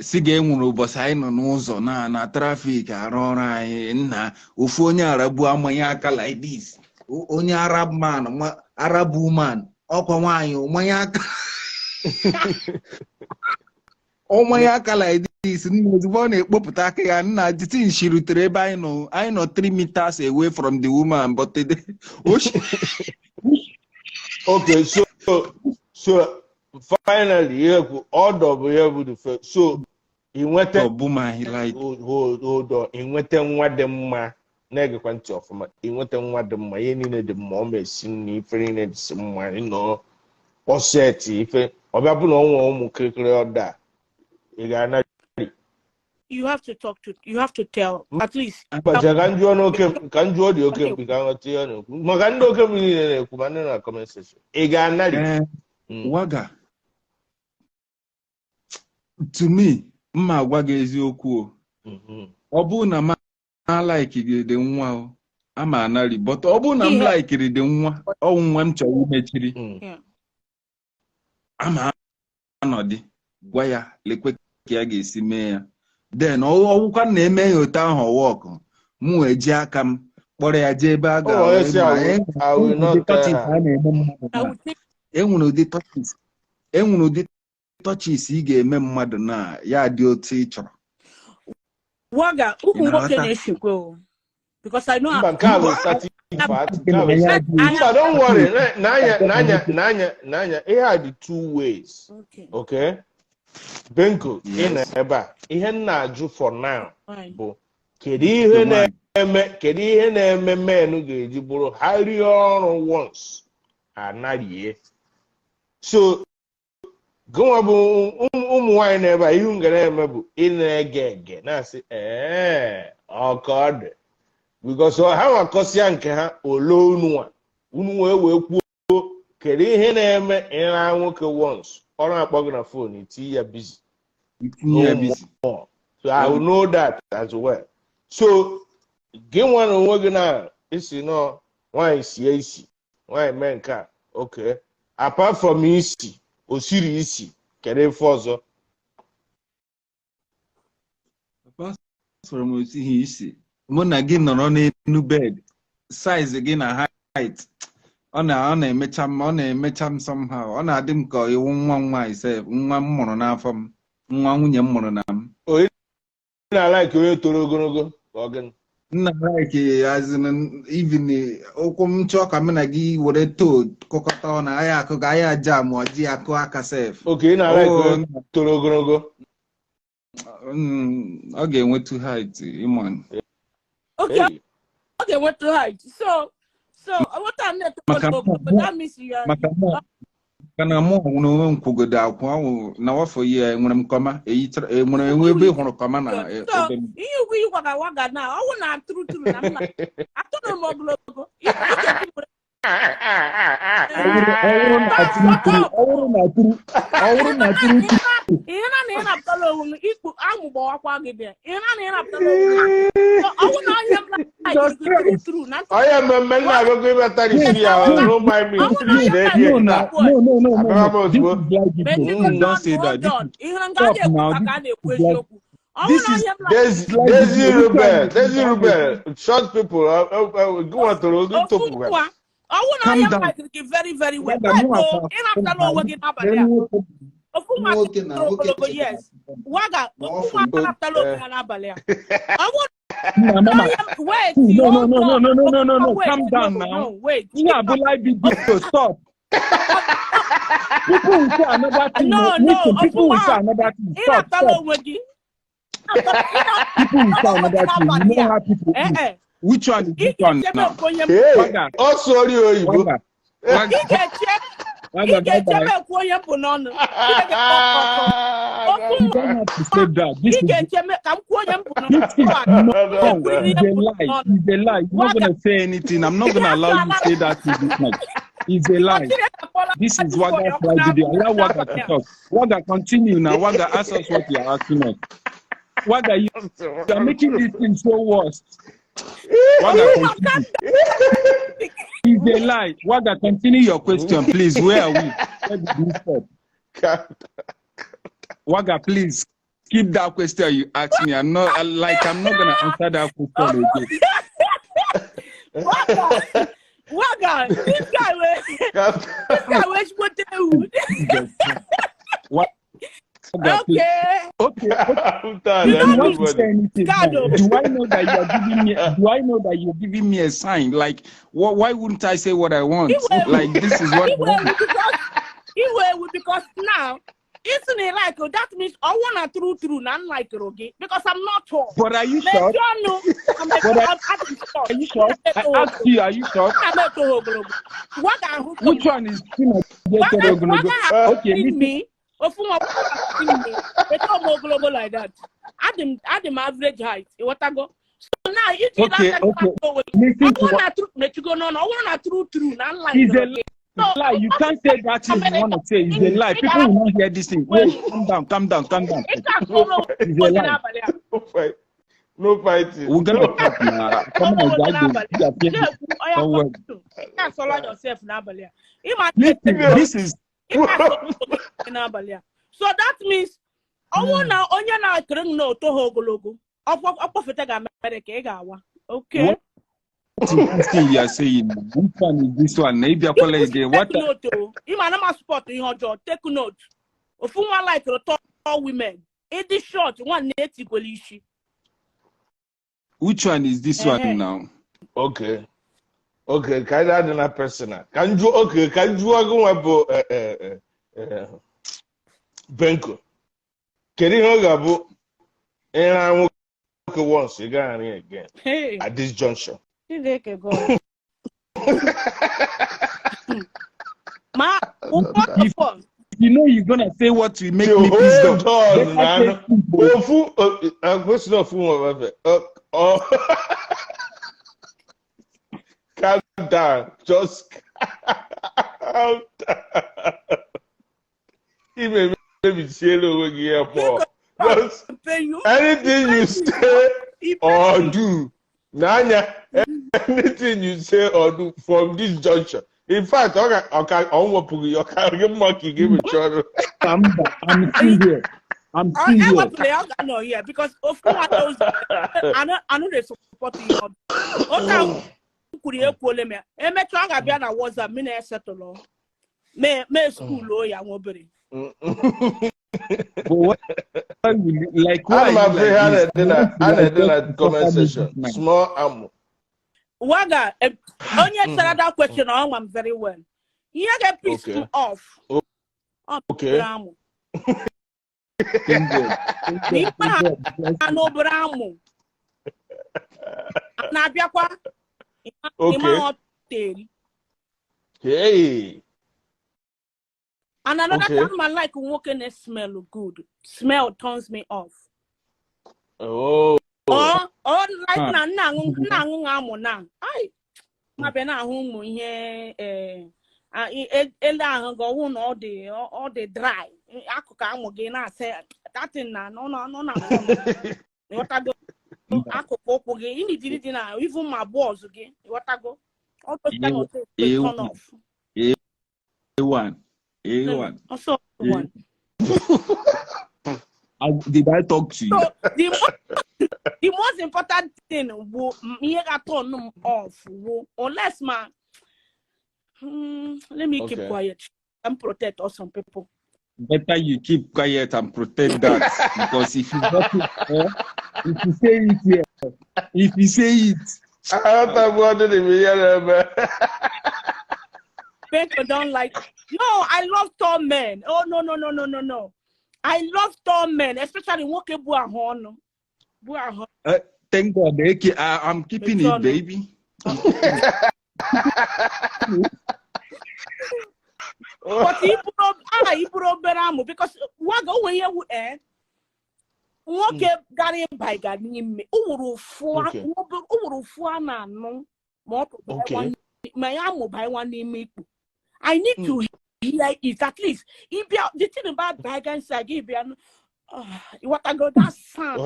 Si ga enwere ụbọchị anyị nọ n'ụzọ na traffic arụ ọrụ anyị nna, ofu onye Arabu amanye aka like this. Onye Arab man, Arab woman, ọkwa nwaanyị, ọmanye aka, ọmanye aka like this. Nna, ozugbo ọ na-ekpopụta aka ya, nna, the thing shirutere ebe anyị nọ. Anyị nọ 3 meters away from the woman, but Okay, so finally, ihe kwu ọdọ bụ ihe bụ the first. So ị nweta Ọ bụ my like Hold, hold on. Ị nweta nwa dị mma, na-egekwa ntị ọfụma, ị nweta nwa dị mma, ihe niile dị mma, ọ ma esi nri, ife niile dị mma, ịnọ ọseti ife ọbịa bụ na ọ nwee ụmụ kirikiri ọdọ a, ị ga-ana? You have to talk to, you have to tell at least. Ụbọchị ka m jụọ n'oke, ka m jụọ dị oke mkpi, ka m ghọta ihe ọ na-ekwu, maka ndị oke mkpi niile na-ekwu, ma ndị na comment section, ị ga-anarị? Eh, waga, to me, mma agwa gị eziokwu o. Ọ bụrụ na m alaikiri dị nwa o, ama anarị, but ọ bụrụ na m laikiri dị nwa, ọ nwa m chọrọ imechiri, ama anọdị gwa ya lekwe ka ya ga-esi mee ya. Then ọwụkwa na eme ya otu ahụ, ọwọkụ mụ eji aka m kpọrọ ya jee ebe a Oh, yes, I will not tell touches her. a na-eme mmadụ I na would think enwere ụdị touches, enwere ụdị touches ị ga-eme mmadụ na ya dị otu ị chọrọ. Waga, ụmụ Ị nwoke na-aghọta? na-eshikwa o, because I know. Mba, nke a bụ static fact. Nke a bụ Mba, don't worry. N'anya, n'anya, n'anya, n'anya, ihe a dị two ways. Okay. Okay, Benko, ị Yes. nọ ebe a, ihe m na-ajụ for now Fine. bụ kedu ihe na-eme, kedu ihe na-eme men ga-eji bụrụ ha rie ọrụ once, anarie? So gịnwa bụ ụmụ nwaanyị na-ebe a, ihe m ga na-eme bụ ị na-ege ege na-asị ee ọka ọ dị, because ha nwakọsịa nke ha ole unu nwa unu wee kwuo kedu ihe na-eme ịra nwoke once, ọ na-akpọ gị na phone, itinye ya busy. Itinye ya busy. So I will know that as well. So gị nwa na onwe gị na isi nọ nwaanyị sie isi, nwaanyị mee nke a, okay, apart from isi o siri isi, kedu ife ọzọ? Apart from osighi isi, mụ na gị nọrọ n'elu bed, size gị na height, ọ na-emecha m, ọ na-emecha m somehow, ọ na-adị m ka iwu nwa m nwaanyị sef, nwa m mụrụ n'afọ m, nwa nwunye m mụrụ na m. Onye na-alike onye toro ogologo ka ọ gịnị? Nna, like as in even ụkwụ m chọọ ka mụ na gị were too kụkọta ọnụ anyị, akụ ga anyị aja ma ọ ji akụ aka sef. Okay, ị na-alike Oh, onye toro ogologo. Ọ ga-enwetu height ịma. Okay. Hey. Ọ ga-enweta height. So what I'm not Maka that means you are maka mụ, maka na mụ na onwe m kwugodo akwụ ahụ na wafọ yi, enwere m comma eyichara, enwere enwe ebe ị hụrụ comma na So ebe m. Ihe ugwu ịgwaga waga na ọwụ na true true na m na atụrụ m ogologo. Ị ga-eji were Ọ bụrụ na true true, ọ bụrụ na true, ọ bụrụ na true true. Ihe na na ị na-apụtala onwe gị ikpu amụ gbawakwa gị bịa. Ihe na na ị na-apụtala onwe gị. Ọ bụ na onye m like Jesus gị true Christ. true na ntị. Onye mmemme nna abịago ịbata n'isi ya, don't mind me. Ọ bụ na onye m like No, gị na, boy. no, Abịa m no. This ozugbo. is live video. Mechigo Please don't say n'ọnụ, that. hold This on. is Ihe nga a stop na-ekwu now. ka This a na-ekwu is live. eziokwu. Ọ bụ This na is onye m like Daisy, live Daisy video. Which one Rebel, is Daisy live? Rebel, short people, gị nwetara oge ofu topụ ha. nwa. Ọ bụ na Calm onye m down. like gị very very well. Waga, Wait mụ o, akwa ị na-apụtala onwe gị n'abalị a. nwoke Ofu nwa Nwoke na toro nwoke ogologo, chetara yes. Waga, na ọ ofu fụrụ nwa na-apụtala onwe ya n'abalị a. Ọ bụ Nna na mama. onye m wait, No, no, hold no, no, on. no, no, no, no, no. Wait, Calm down no, now. no, wait. Ihe a bụ live video. Stop. People will say another thing. No, no, Listen, people will say ofu nwa another thing. ị Stop, na-apụtala stop. onwe gị. People will say Ị another thing. You n'abalị know a. how people Eh, is. eh. Which one is Ị this one ga-echebe now? nke onye m Hey, Waga, ọ sụọrọ ya oyibo. Waga, Waga, ị ga-eche ị Waga, bye ga-echebe bye. nke onye m bụ n'ọnụ. Chineke kpọọ ọkọ. Ofu You don't have to say that. ị This is ga-echebe ka m kwuo onye m bụ n'ọnụ. this is Waga, no, ekwuriri it's ihe a m bụ lie. n'ọnụ. It's a lie. You're not Waga, gonna say anything. I'm not gonna allow you say that to this night. It's a lie. Chineke akpọla This is this boy Waga's ọkụ live video. Allow Waga n'abalị to a. talk. Waga, continue now. Waga, ask us what you're asking us. Waga, you are making this thing so worse. Waga, Ofu nwa continue. calm It's a lie. Waga, continue your question, please. Where are we? Where did we stop? Waga, please keep that question you asked me. I'm not like I'm not gonna answer that question again. Waga, Waga, this guy wey ezigbote ewu. Jesus. Waga, please. Okay. Okay, okay. I'm tired, You If you don't want need to say everybody. anything God, now, oh. do I know that you are giving me? Do I know that you're giving me a sign? Like, why wouldn't I say what I want? Iwe Like, this is what I iwe want. ewu because iwe ewu because now it's in like that means I wanna true true na like gị because I'm not tall. But are you short? Mechie ọnụ. I'm But are, I'm short. are you short? I asked you, are you short? Ana m eto ogologo. Waga ahụ Which one is Chineke Waga ogologo? Waga has Okay, seen listen. me. Ofu nwa Waga has seen me. Eto m ogologo like that. Adị m average height. Ịghọtago? So now iji Okay, aka okay. onwe gị. Ọ Listen to bụrụ what na true mechigo n'ọnụ, ọ bụrụ na true true na is nlike a gị. So lie. You can't say that thing you want to say. It's a lie. ị People ga will not hear this thing. wait. Wait, calm down, calm down, calm down. Ị ga-akọrọ It's a onwe gị lie. n'abalị a. No fight. No fighting. We're gonna talk now. Come Akọrọ on, onwe gị Jago. n'abalị a. You are feeling. Na-ekwu onye Don't worry. akọrọ ị ga-asọla yourself n'abalị a. Ị ma Listen, this is ị ga-asọla onwe gị n'abalị a. So that means ọ bụrụ na onye na-akịrị m na oto ha ogologo ọkpọfete ga Amerịka ị ga-awa. Okay. what is this thing you are saying? Which one is this one? Maybe I call People again. take What? note o. Ị ma na ma support ihe ọjọọ take note. Ofu nwa like tall women. Ịdị short nwa na-etikwela isi. Which one is this one Ehe. now? Okay. Okay, ka anyị adị na personal. Ka m jụọ okay, ka m jụọ gị nwa bụ Benko. Kedu ihe ọ ga-abụ ịra nwoke once ị gaghị arị again Hey, at this junction? Chineke God. Ma what If for? you know you're gonna say what will make So me pissed hold off, on, better say man. simple. Ofu kwesịrị ofu nwa efe. Calm down. Just calm down. Ime mebichiela onwe gị ihe pụọ. Just Pay you. anything you say He pay or you. do, n'anya, anything you say or do from this junction. In fact, ọ ga ọ ka ọ nwepụghị ya, ọ ka gị mma ka ị ga-emechi ọnụ. I'm still here. I'm I still here. wepụrụ ya ọ ga-anọ here because ofu nwa knows I no dey support ihe ọjọọ. Otu a m kwuru ya ekwuole m ya. Emechaa ọ ga-abịa na WhatsApp m na-esetụlụ. Mee mee school o ya nwa obere. But why will you, like why Ana m are afụ you ihe a like this? na-ede na You a want to na-ede like na just to comment suffer me section. this night. Small amụ. Waga, onye sara that question ọ ma m very well. Ihe ga-piss Okay. m off. Ọ Okay. obere amụ. Thank God. Thank Na God. ikpe Thank ha God. Bless na you. n'obere amụ na-abịakwa ịma Okay. ọ teri. Hey. And another Okay. time I like nwoke na-smell good. Smell turns me off. Oh. Or like Huh. na nna aṅụ nna aṅụ amụ na. Ai, Mabịa na-ahụ ụmụ ihe ele ahụ gị, ọwụ na ọ dị dry, akụkụ amụ gị na-asa datin na nọ na nọ na ịghọtago, akụkụ ụkwụ gị ịnidiri dị na even ma bọọsụ gị, ịghọtago, all those kind of things dey turn off. A1, A1. Also one. Did I talk to you? So the most important thing bụ ihe ga-turn m off bụ unless ma let me keep quiet and protect us some people. Better you keep quiet and protect that, because if you drop it, if you say it here, if you say it, Aghọtagbu ọdịdị m ihe na-eme. People don't like. No, I love tall men. Oh, no, no, no, no, no, no. I love tall men, especially nwoke bụ ahụ ọnụ. Bụ ahụ. Thank God, AK, I'm keeping it, baby. But iburu obere amụ because waga o nwere ihe wu nwoke gara ịba n'ime o nwere ụfụ o nwere ụfụ a na-anụ ma ọ tụba ma ya amụba nwa n'ime ikpu. I need to hear it at least. Ịbịa, the thing about baiga inside gị bịa nụ, ịghọtago that sound?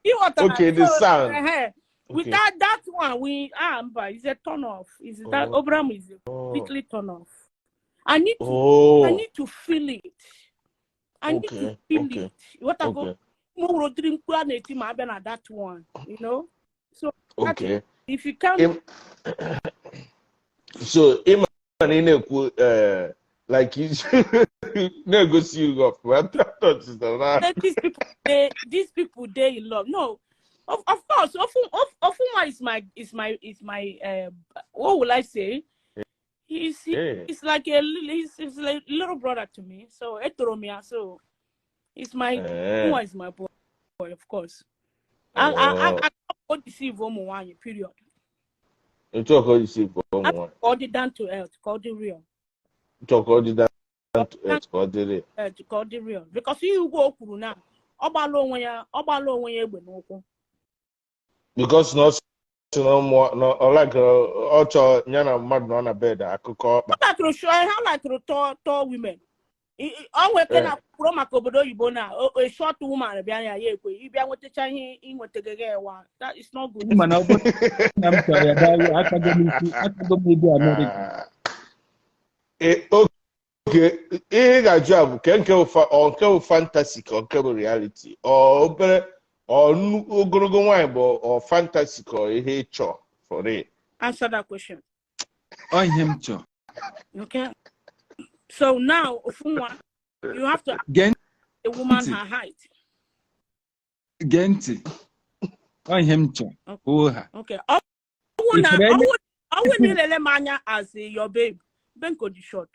Ịghọtara? Okay, the So, sound. With that one, we, ah, mba, is a turn off. Is that Abraham is a completely turn off. I need to feel it. I need to feel it. Ịghọtago? M nwere ụdịrị mkpu a na-eti ma abịa na that one. So if you can So ịma na ị na-ekwu like na-egosi gị ọfụma na Say these people they in love. No, of course, Ofunwa is my what will I say? He's like a he's like little brother to me. So etoro m ya, so he's my Ofunwa is my boy, of course. I can't deceive ụmụ nwaanyị, period. Etu ọ ka o si bụ ụmụ nwaanyị. Ka ọ dị down to earth, ka ọ dị real. Etu ọ ka ọ dị down to earth, ka ọ dịrị. Earth, ka ọ dị real. Because ihe ugwu o kwuru na ọ gbala onwe ya egbe n'ụkwụ. Because na ọ sị na ụmụ na ọ like ọ chọọ ya na mmadụ nọ na bed akụkọ ọkpa. Ọ lakịrị sure ha lakịrị tall women. Ọ nweke na kwuru maka obodo oyibo na a short woman bịa ya ya ekwe ịbịa nwetacha ihe ịnwetaga gị ewa. That is not good. Mana ọ bụrụ na m chọrọ ya gaa, akago m isi, akago m ibu Amerịka. Ah. Okay, ihe ị ga-ajụ a bụ ke nke bụ ọ nke bụ fantasy ka nke bụ reality, ọ obere ọ ogologo nwaanyị bụ ọ fantasy ka ọ ihe ị chọọ for real? Answer that question. Ọ ihe m chọrọ. Okay, so now, Ofunwa, you have to ask Gee a woman ntị. her height. Gee ntị, ọ ihe m chọrọ hoo ha. Okay, ọ bụrụ na Ifere ọ bụrụ na ilele m anya as your babe, Benko dị short,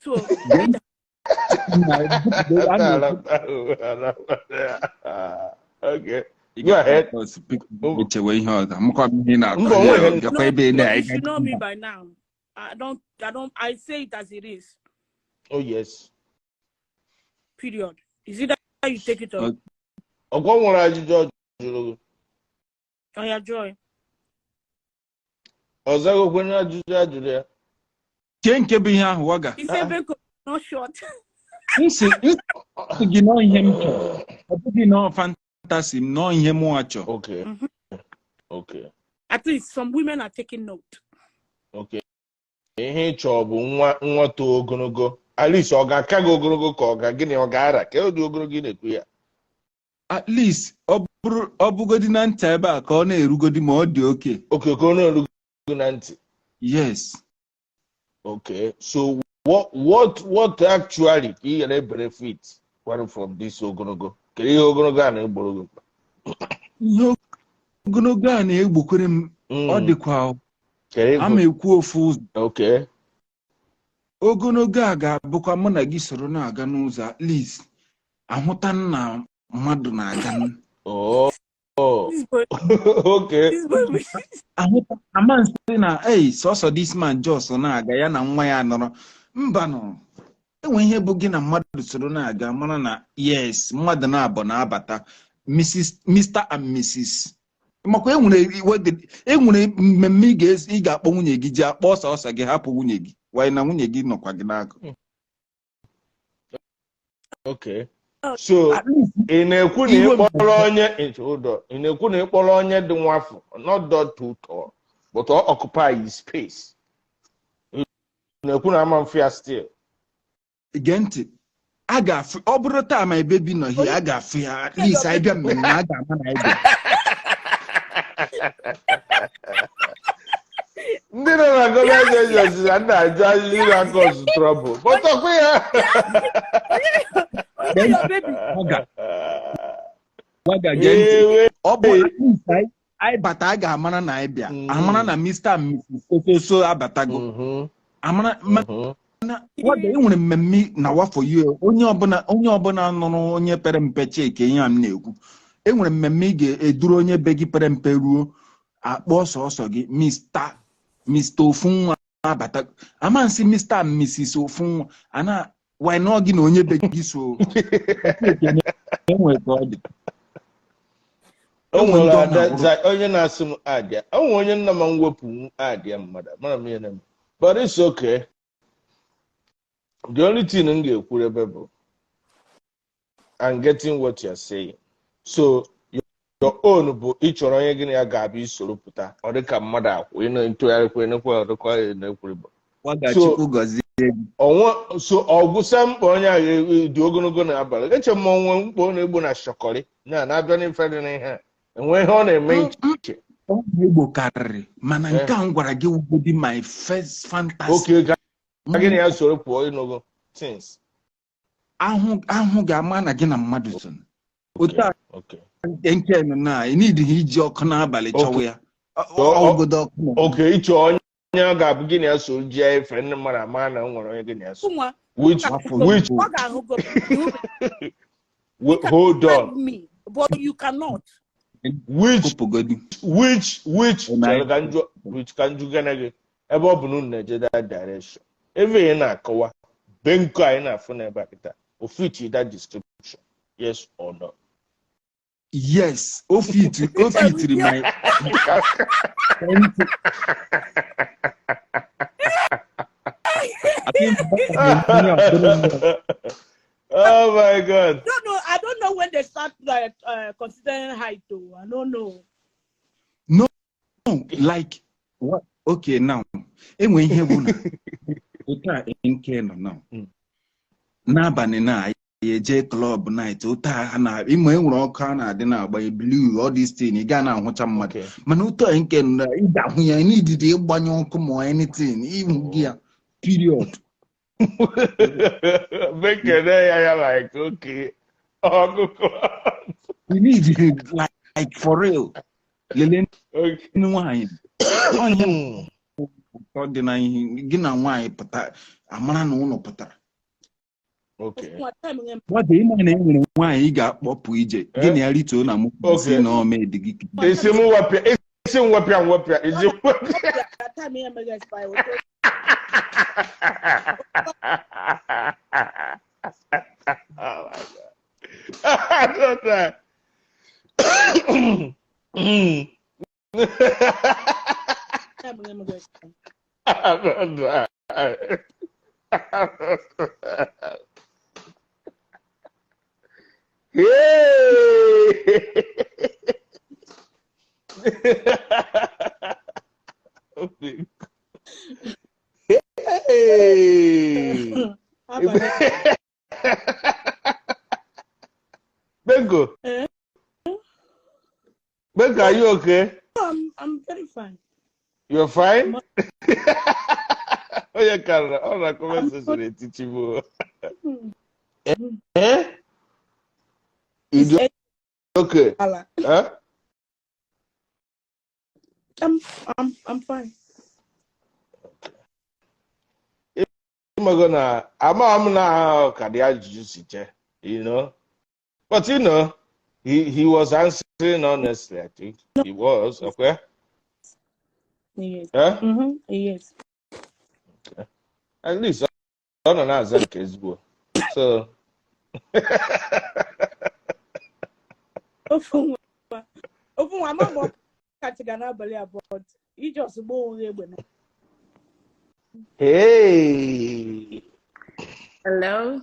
so Gee ntị na a na-ekwu Okay, go ahead. Echewe ihe ọzọ amụkwa m ihe ị na-akọ. Mba, o nweghị. Bịakwa ebe No, na you should know me by now. I don't I say it as it is. Oh yes. Period. Is it that you take it or Ọgwọ nwere ajụjụ ọ jụrụ gị. Oh yeah, Joy. Ọ zaghịkwa onye ajụjụ a jụrụ ya. Chee nke bụ ihe ahụ waga. He said Benko not short. Nsị nsị gị nọọ ihe m chọrọ, ọ bụghị nọọ fantasy m, nọọ ihe mụnwa chọrọ. At least some women are taking note. Okay, ihe ị chọọ bụ nwa nwa too ogologo. At least ọ ga-aka gị ogologo ka ọ ga gịnị, ọ ga-ara ka ụdị ogologo ị na-ekwu ya? At least ọ bụrụ ọ bụgodi na ntị ebe a ka ọ na-erugodi, ma ọ dị oke. Okay, ka ọ na-erugo na ntị. Yes. Okay, so what actually ka ị ga benefit kwara from this ogologo? Kedu ihe ogologo a na-egboro gị mkpa? Ihe ogologo a na-egbokwere m ọ dịkwa Kedu ama ekwu ofu ụzọ. Ogologo a ga-abụkwa mụ na gị soro na-aga n'ụzọ, at least ahụta nna mmadụ na-aga. This boy, this boy. Ahụta ama nsị na ei sọsọ this man just na-aga ya na nwa ya nọrọ mba nọ. Enwe ihe bụ gị na mmadụ soro na-aga, mara na yes, mmadụ na-abụ na-abata, Mrs. Mr and Mrs. Makwa enwere enwere mmemme ị ga-akpọ nwunye gị ji akpọ sọsọ gị, hapụ nwunye gị, wanyị na nwunye gị nọkwa gị n'akụ. Okay. So At least ị na-ekwu na iwe ịkpọrọ onye, hold on. Ị na-ekwu na ịkpọrọ onye dị nwafọ, not dot too tall, but ọ occupy his space. Ị na-ekwu na ama mfịa still. Gee ntị, a ga-afụ. Ọ bụrụ taa my baby nọ here, a ga-afụ ya. At least anyị bịa mmemme, a ga-ama na anyị bịa. Ndị nọ na gọọmenti agency na ndị ajụ ajụjụ na-cause trouble. But ọkwa ya. Onye your baby? Waga, waga, gee ntị. Ewe. Ọ bụ at least anyị bata, a ga-amara na anyị bịa, amara na Mr and Mrs Sososo abatago. Amara waga, e nwere mmemme na wafọ you, onye ọbụla nụrụ onye pere mpe cheke ihe a m na-ekwu. E nwere mmemme ị ga-eduru onye be gị pere mpe ruo, akpọ sọsọ gị Mr Ofunwa abata, amasị Mr and Mrs Ofunwa ana why nọ gị na onye be gị so enwere ka ọ dị. O Enwere nwere ndị ọ ada na-awụrụ. Onye na-asị m adịa, o nwere onye nna m mwepụ adịa mmadụ mara m ihe na-eme, but it's okay. The only thing m ga-ekwuru ebe bụ, I'm getting what you're saying. So your own bụ ị chọrọ onye gị na ya ga-abịa isoro pụta, ọ dị ka mmadụ akwụ ị na-ntụgharịkwa enekwa ọdịkwa na-ekwuru bụ Waga, So- Chukwu gọzie gị. Ọnwa so ọgwụsa mkpa onye ahụ dị ogologo n'abalị, eche m onwe mkpa ọ na-egbo na shọkọrị na na-abịa n'ife dị n'ihe a enwe ihe ọ na-eme iche. Ọ na-egbo karịrị, mana nke a m gwara gị wugodi my first fantasy. Oke ka gị na ya soro pụọ ịnụgo things. Ahụ ahụ ga-ama na gị na mmadụ so otu a. Nke nọ na ị nidịghị iji ọkụ n'abalị chọwa ya. Ọgụdọ ọkụ na- Oke ịchọ onye ọ ga-abụ gị na ya soro ji efe, ndị mmadụ ama na o nwere onye gị na ya so. Nwa Which Afọ which ọ ga-ahụgo. Hold on. Me, but you cannot. Which Kụpụgodi. Which Ọ na- chere ka njụ, which ka njụ gana gị, ebe ọ bụ na unu na-eje that direction, ebe ị na-akọwa benko anyị na-afụ n'ebe a kịta, o fit that description, yes or no? Yes, o fitiri my I think Oh my God. I don't know. I don't know when they start, like, considering height though. I don't know. No, like what? Okay, now enwe ihe bụ na otu a nke nọ now n'abalị na anyị eje club night, otu a na ịma enwere ọkụ a na-adị na-agbanye blue, all this thing, ị ga na-ahụcha mmadụ. Mana otu a nke nọ na ị ga-ahụ ya n'ididi ịgbanye ọkụ ma anything, ịhụ gị ya, period. Bekene ya ya like okay ọkụkọ. You need like for real, lelee. Nwaanyị onye ụtọ dị na ihe gị na nwaanyị pụta, amara na ụlọ pụtara. Nwa time nye m. Nwata ịma na e nwere nwaanyị ị ga-akpọpụ ije, gị na ya rituo na mụ si na omedi gị. Isi m wepịa, isi m wepịa, m wepịa, isi m wepịa. That time ihe mere expire. Otu- Oh my God. I don't know. Time ihe mere expire. I don't know. Hey! Hey! Abalị. Bengo. Eh? Bengo, are you okay? I'm very fine. You're fine? Onye karịrị ọ na comment section etichi m. Eh? You okay? Ala. Huh? I'm fine. Ịmago na ama m na ka dị ajụjụ si chee. But he was answering honestly, I think. He was, okay? Yes. Eh? Yes. At least ọ nọ na-aza nke ezigbo. So, Ofu nwa. Ofu nwa ama m. ya n'abalị a, but ị just gbaa onwe gị egbe na. Hey, Hello?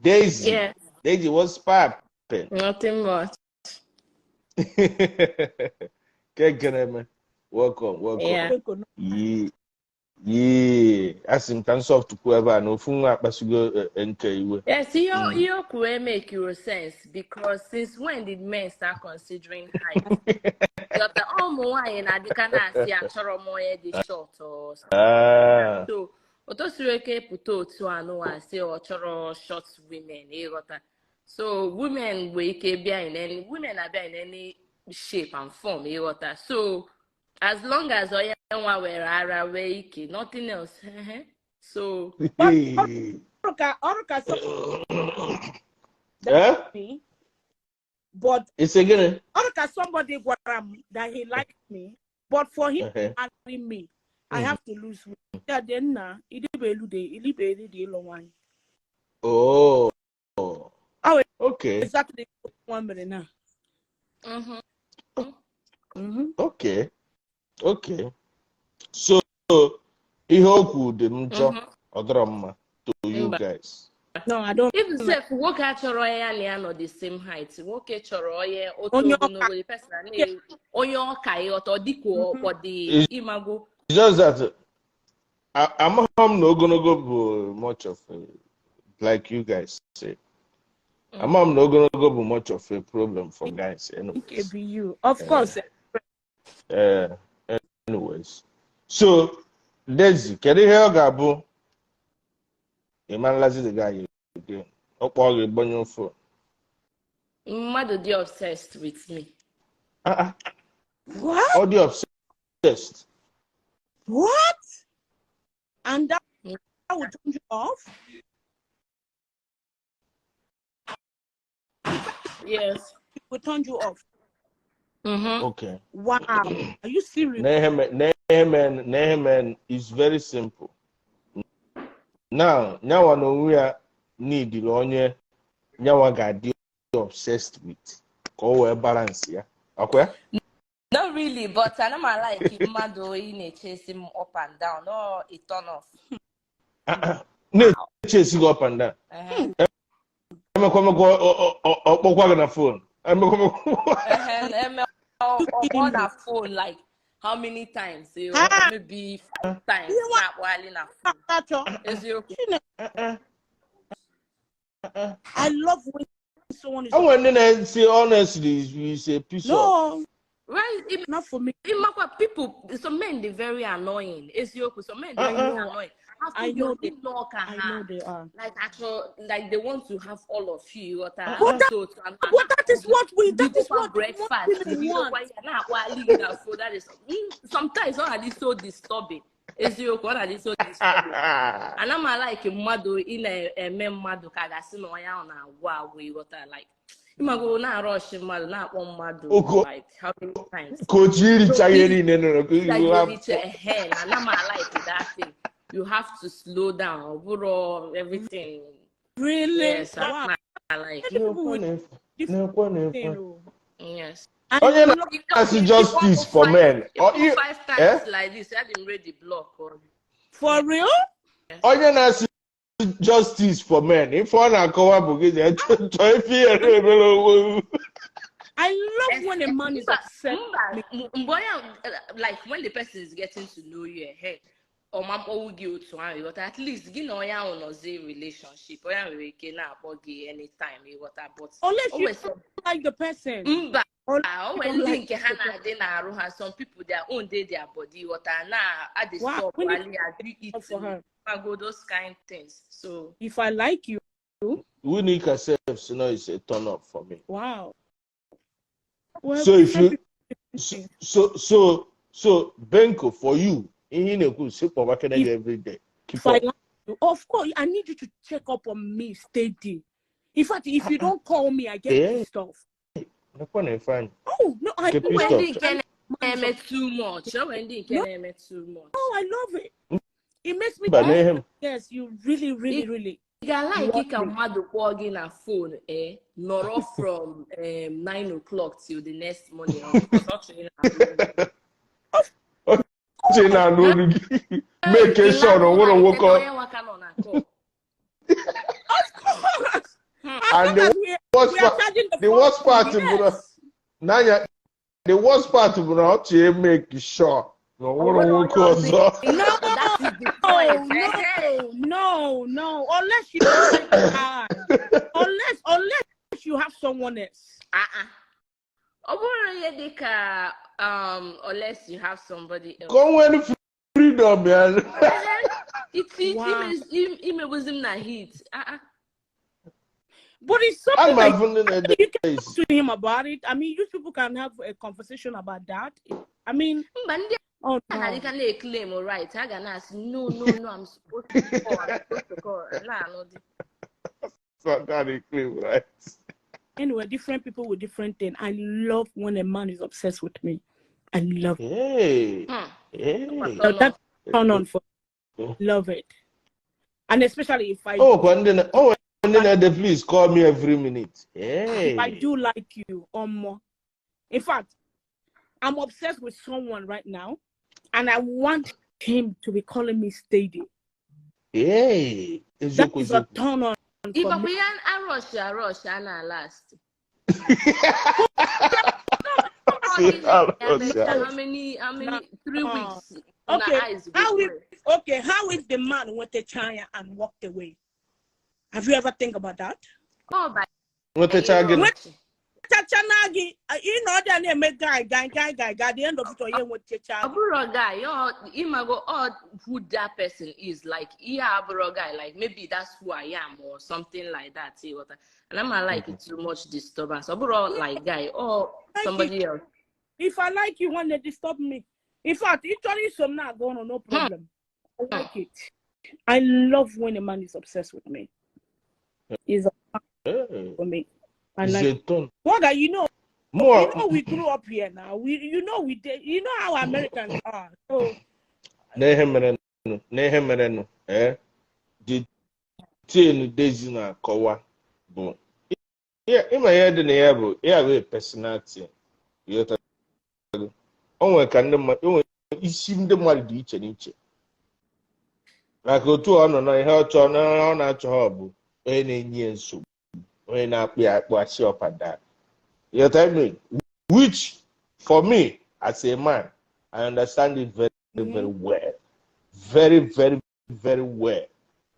Daisy. Yeah, Daisy, what's poppin'? Nothing much. Kekene. Welcome, welcome. Yeah. Yeah. Asị m ka m soft kwuo ebe a na ofu nwa akpasugo nke iwe. Yes, ihe o kwuru make your sense, because since when did men start considering height? Ghọta, ụmụ nwaanyị na-adịka na-asị achọrọ m onye dị short or something. So o tosiri ike pụta otu anụwa sị ọ chọrọ short women, ịghọta. So women nwere ike bịa in any, women abịa in any shape and form, ịghọta. So as long as onye nwa were ara wee ike, nothing else. So Ọrụ ka so Eh? me, but It's again. ọrụ ka somebody gwara m that he liked me, but for him to marry me, I have to lose weight. Ya dị nna ilibe elu dị ilibe elu dị ịlụ nwaanyị. Oh. Oh, Okay. exactly nwa mere na. Okay. Okay. So ihe okwu dị m njọ, ọ dọrọ mma to you Mba. guys. No, I don't. Even sef, nwoke achọrọ ya na ya nọ the same height. Nwoke chọrọ onye otu Onye ọka. ogologo, the person na onye ọka, ịghọta, ọ dịka ọ dị ịmago. It's just that amaghị m na ogologo bụ much of a, like you guys say. Amaghị m na ogologo bụ much of a problem for guys anyways. KBU. Of course. Anyways. So, Daisy, kedu ihe ọ ga-abụ ịma nlazi the guy again? Ọ kpọọ gị gbanyụọ phone. Mmadụ dị obsessed with me. Ah, ah, What? Ọ dị obsessed. What? And that will turn you off? Yes. It will turn you off. Okay. Wow. Are you serious? Nehemen is very simple. Now, nyawa na onwe ya need onye nyawa ga-adị obsessed with ka o wee balance ya. Ọkwa ya? Not really, but ana m like mmadụ ị na-echesi m up and down, or a turn off. Ah, ah. Na-echesi gị up and down. Emekwamekwa ọ kpọkwa gị na phone. Emekwamekwa. Eme ọ na phone like how many times? Ah. Maybe five times. Ihe nwa- Na-akpọghalị na phone. Achọ. Eziokwu. Ah, ah. I love when someone is O nwere ndị na-esi honestly is a piece of No, Well, not for me. ịmakwa people, some men dey very annoying. Eziokwu, some men dey Uh-uh. very annoying. I know they know ka I ha know they are. like actual, like they want to have all of you. Ịghọta? But So, But that is what we that is bidokwa what breakfast, what women bidokwa want. ya na-akpọghalị gị na phone. That is sometimes ọ na-adị so disturbing. Eziokwu, ọ na-adị so disturbing. Ana m like mmadụ ị na-eme mmadụ ka a ga-asị na onye ahụ na-agwụ agwụ, ịghọta, like ịmago na-arọshi mmadụ na-akpọ mmadụ like how many times. Ka otu iricha ihe niile nọ Like na you reach ehe na ana m like that thing. You have to slow down, ọ bụrụ everything. Really? Yes, Wow. I like. People with different thing, oh. Yes. I Onye love na-asị justice for men. If you five Eh? times like this, I didn't read the block or For real? Onye na-asị justice for men, ife ọ na-akọwa bụ gị jee chọọ ife ihe na-emere onwe gị. I love when a man is Mba, upset. mba, mgbe onye, like when the person is getting to know you, ehe, ọma mkpọwu gị otu ahụ, ịghọta, at least gị na onye ahụ nọzi relationship, onye ahụ nwere ike na-akpọ gị anytime, ịghọta, but Unless o you nwere don't like the person. Mba, Or o nwere ndị nke ha na-adị n'arụ ha, some people, their own dey their body, ịghọta, na adị Wow, stop when ali agree for her. eating, those kind things, so If I like you, Winika sef si no is a turn up for me. Wow. Well, So if you different so Benko, for you, ihe ị na-ekwu si kpọba Kennedy every day. Keep If I up. like you, of course, I need you to check up on me steady. In fact, if you don't call me, I get pissed off. Nekwa na ife anyị. Oh no, I Get O pissed nwere off. ndị nke na-eme too much, o nwere ndị nke na-eme too much. No, I love it. It makes me Mba, na ihe m Yes, you really, really, really. Ga-like ka mmadụ kpọọ gị na phone, nọrọ from 9 o'clock till the next morning or because ọ chọrọ ịna-anụ olu gị? Che na-anụ olu gị, make sure na o nwere nwoke Onye nwaka nọ na call. Of course. As And long the as we, worst we are part charging the the phone. worst part bụ na n'anya, the worst part bụ na ọ chọrọ make sure na o nwere nwoke ọzọ. No, That is the point. Ehe. no. Unless you unless you have someone else. Ah, ah. Ọ bụrụ ihe dị ka unless you have somebody else. Ka o nwere freedom ya. Iti imegbuzi m na heat. Ah, ah. But it's Ana something m like afụ ndị na-ede you can isi. talk to him about it. I mean, you people can have a conversation about that. I mean, Mba, ndị oh a no. na-adịka na-eclaim right. Ha ga na-asị, No, I'm supposed to call, I'm supposed to call." Na-anụ dị. So that is clear, right? Anyway, different people with different things. I love when a man is obsessed with me. I love Hey, hey. Now that turn on for love it. And especially if I Oh, kwa ndị na oh, ndị na-ede, "Please call me every minute." If I Hey. do like you or more. In fact, I'm obsessed with someone right now, and I want him to be calling me steady. Hey. That Eziokwu, is a eziokwu. turn on for Ịgbakwa me. ihe arọsh arọsh a na last. Arọsh, arọsh. How many 3 No. weeks Okay, na eyes go how if clear. okay, how if the man went to China and walked away? Have you ever think about that? Ọ by Nwetacha gịnị? ịrọsh. Chacha gị, ị nọ there na-eme guy, guy, guy, guy, guy. At the end of it, onye nwetacha Ọ bụrụ guy, ọ ịmago ọ who that person is, like ihe abụrụ guy, like maybe that's who I am or something like that, ịghọta? And I'm not like too much disturbance. Ọ bụrụ like guy or Like somebody else. If I like you when they disturb me. In fact, actually, some now going on, no problem. I like it. I love when a man is obsessed with me. He's a Hey. for me. I It's like a turn. Waga, you know, More you know, we grew up here now. We, you know, we did, you know how Americans are. So n'ihe merenụ n'ihe merenụ the thing Daisy na-akọwa bụ ịma ihe dị na ya bụ ya bụ a personal thing. Ịghọtago? O nwere ka ndị mmadụ o nwere isi ndị mmadụ dị iche n'iche, maka otu ọ nọ na ihe ọ chọọ na ọ na-achọ ha bụ onye na-enye ya nsogbu, onye na-akpụ ya akpụ asị up and down. You know what I mean? Which for me as a man, I understand it very, very well, very, very, very well.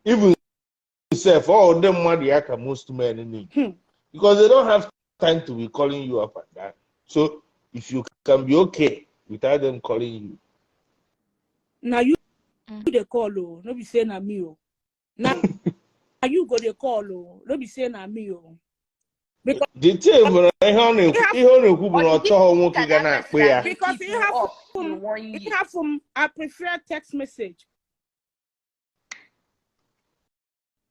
Even self, all ndị mmadụ ya ka most men need, because they don't have time to be calling you up and down. So if you can be okay without them calling you, Now you dey call oh, no be say na me oh. Now you go dey call oh, no be say na me oh. Because The thing bụ na ihe ọ na-ekwu bụ na ọ chọghọ nwoke ga na-akpụ ya. Because Keep he have up in one year. Have from I prefer text message.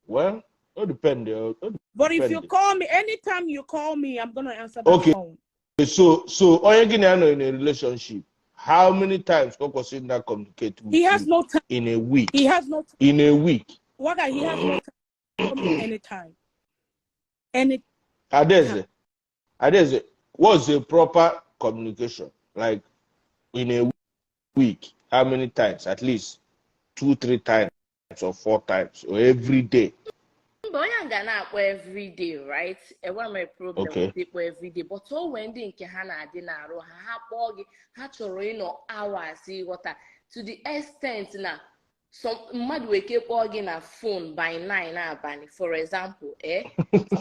Well, it depend. It But if you depend. call me, anytime you call me, I'm gonna answer that phone. So onye gị na ya nọ in a relationship, how many times ka ọ kwesịrị na communicate with He has you no time. in a week? He has no time. In a week. Waga, he has no time. Call me anytime. Any Adeze, Adeze, what's the proper communication? Like in a week, how many times? At least two, three times or four times or every day? Mba, onye a ga na-akpọ everyday, right? Enwe m problem with ịkpọ everyday, but o nwee ndị nke ha na-adị n'arụ ha, ha kpọọ gị, ha chọrọ ịnọ hours, ịghọta, to the extent na some mmadụ nwere ike kpọọ gị na phone by 9 abalị, for example,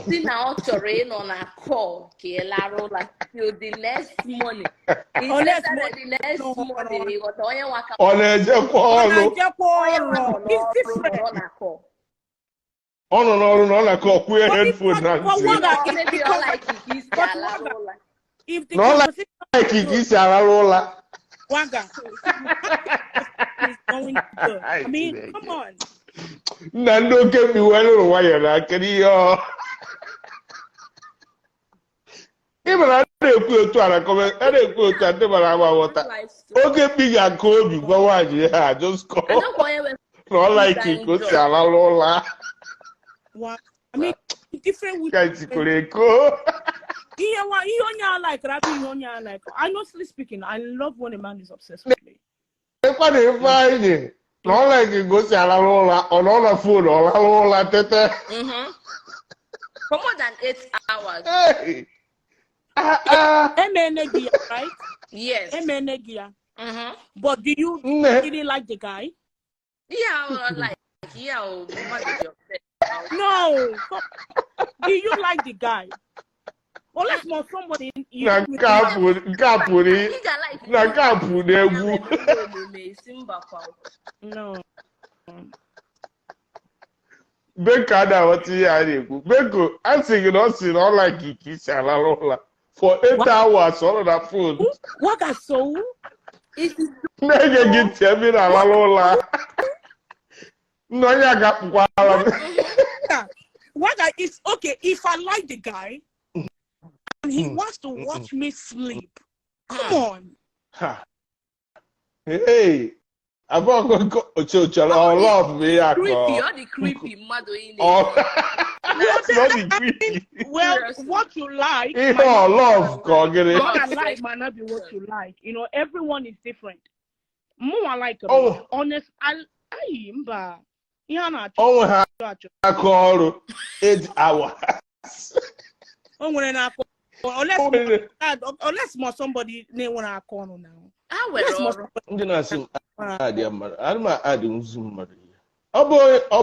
si na ọ chọrọ ịnọ na call ka ị lara ụla till the next morning. Unless Instead of the next no, morning, ịghọta, onye nwa ka Ọ na-ejekwa Ọ ọrụ. na-ejekwa onye nwa ọrụ. nọ It's n'ọrụ different. nọrọ na call. Ọ nọ n'ọrụ na ọ na-akọ ọkwụ ya But if headphone na but ntị. Waga, Or if maybe the ọ like ka isi but alarụ Waga, ụla. if the Na ọ conversation like ka isi ararụ ụla. Waga is going good. I mean, come on. Nna ndị oke mbi wee lụrụ nwayọọ na kedu ihe ọ ị mara a na-ekwu otu a na comment, a na-ekwu otu a ndị mara ama ghọta. Life story. Oge mkpi ga-akụ obi gwa nwaanyị ha just call Anọkwa onye nwe na ọ like ka o si alarụ ụla. Wow. I mean, different women. Ka tikwuru eko. Ihe ihe onye a like, abụghị ihe onye a like. Honestly speaking, I love when a man is obsessed with me. Ekwa na Ifeanyị na ọ like gosi alala ụra, ọ nọ na phone, ọ lala ụra tete. For more than 8 hours. Hey! Ah, ah. Emene gị ya, right? Yes. Emene gị ya. But do you Nne. really like the guy? Yeah, I like, yeah, oh, mmadụ dị obsessed. No. Do you like the guy? Unless more somebody you Na nke a pụrụ, nke a pụrụ Ị ga-like na nke a pụrụ n'egwu. Omume isi mbakwa. No. Beko a na-aghọta ihe a na-ekwu. Beko, a sị gị na ọ sị na ọ like ka isi alala ụra for 8 hours, ọ nọ na phone What so? Isi na-ege gị ntị ebe ị na-alala ụra. Nna onye a ga-akpụkwara m. What I is okay if I like the guy and he wants to watch me sleep. Come on. Ha. Hey, abụọ oche chọrọ ọ love bụ ihe akọ. Creepy, ọ dị creepy mmadụ ị Ọ na ọ dị creepy. Well, Seriously. what you like, Ihe might ọ love ka ọ gịnị? what I like might not be what you like. Everyone is different. More I like Oh. honest. I mba. Ihe a na-achọ O nwe ha achọ. aka ọrụ 8 hours. O nwere na-akọ unless O nwere unless more somebody na-enwere aka ọrụ now. Ha nwere Unless more ọrụ. Ndị na-asị m nwere adị mmadụ, ana m adị nzu mmadụ ihe. Ọ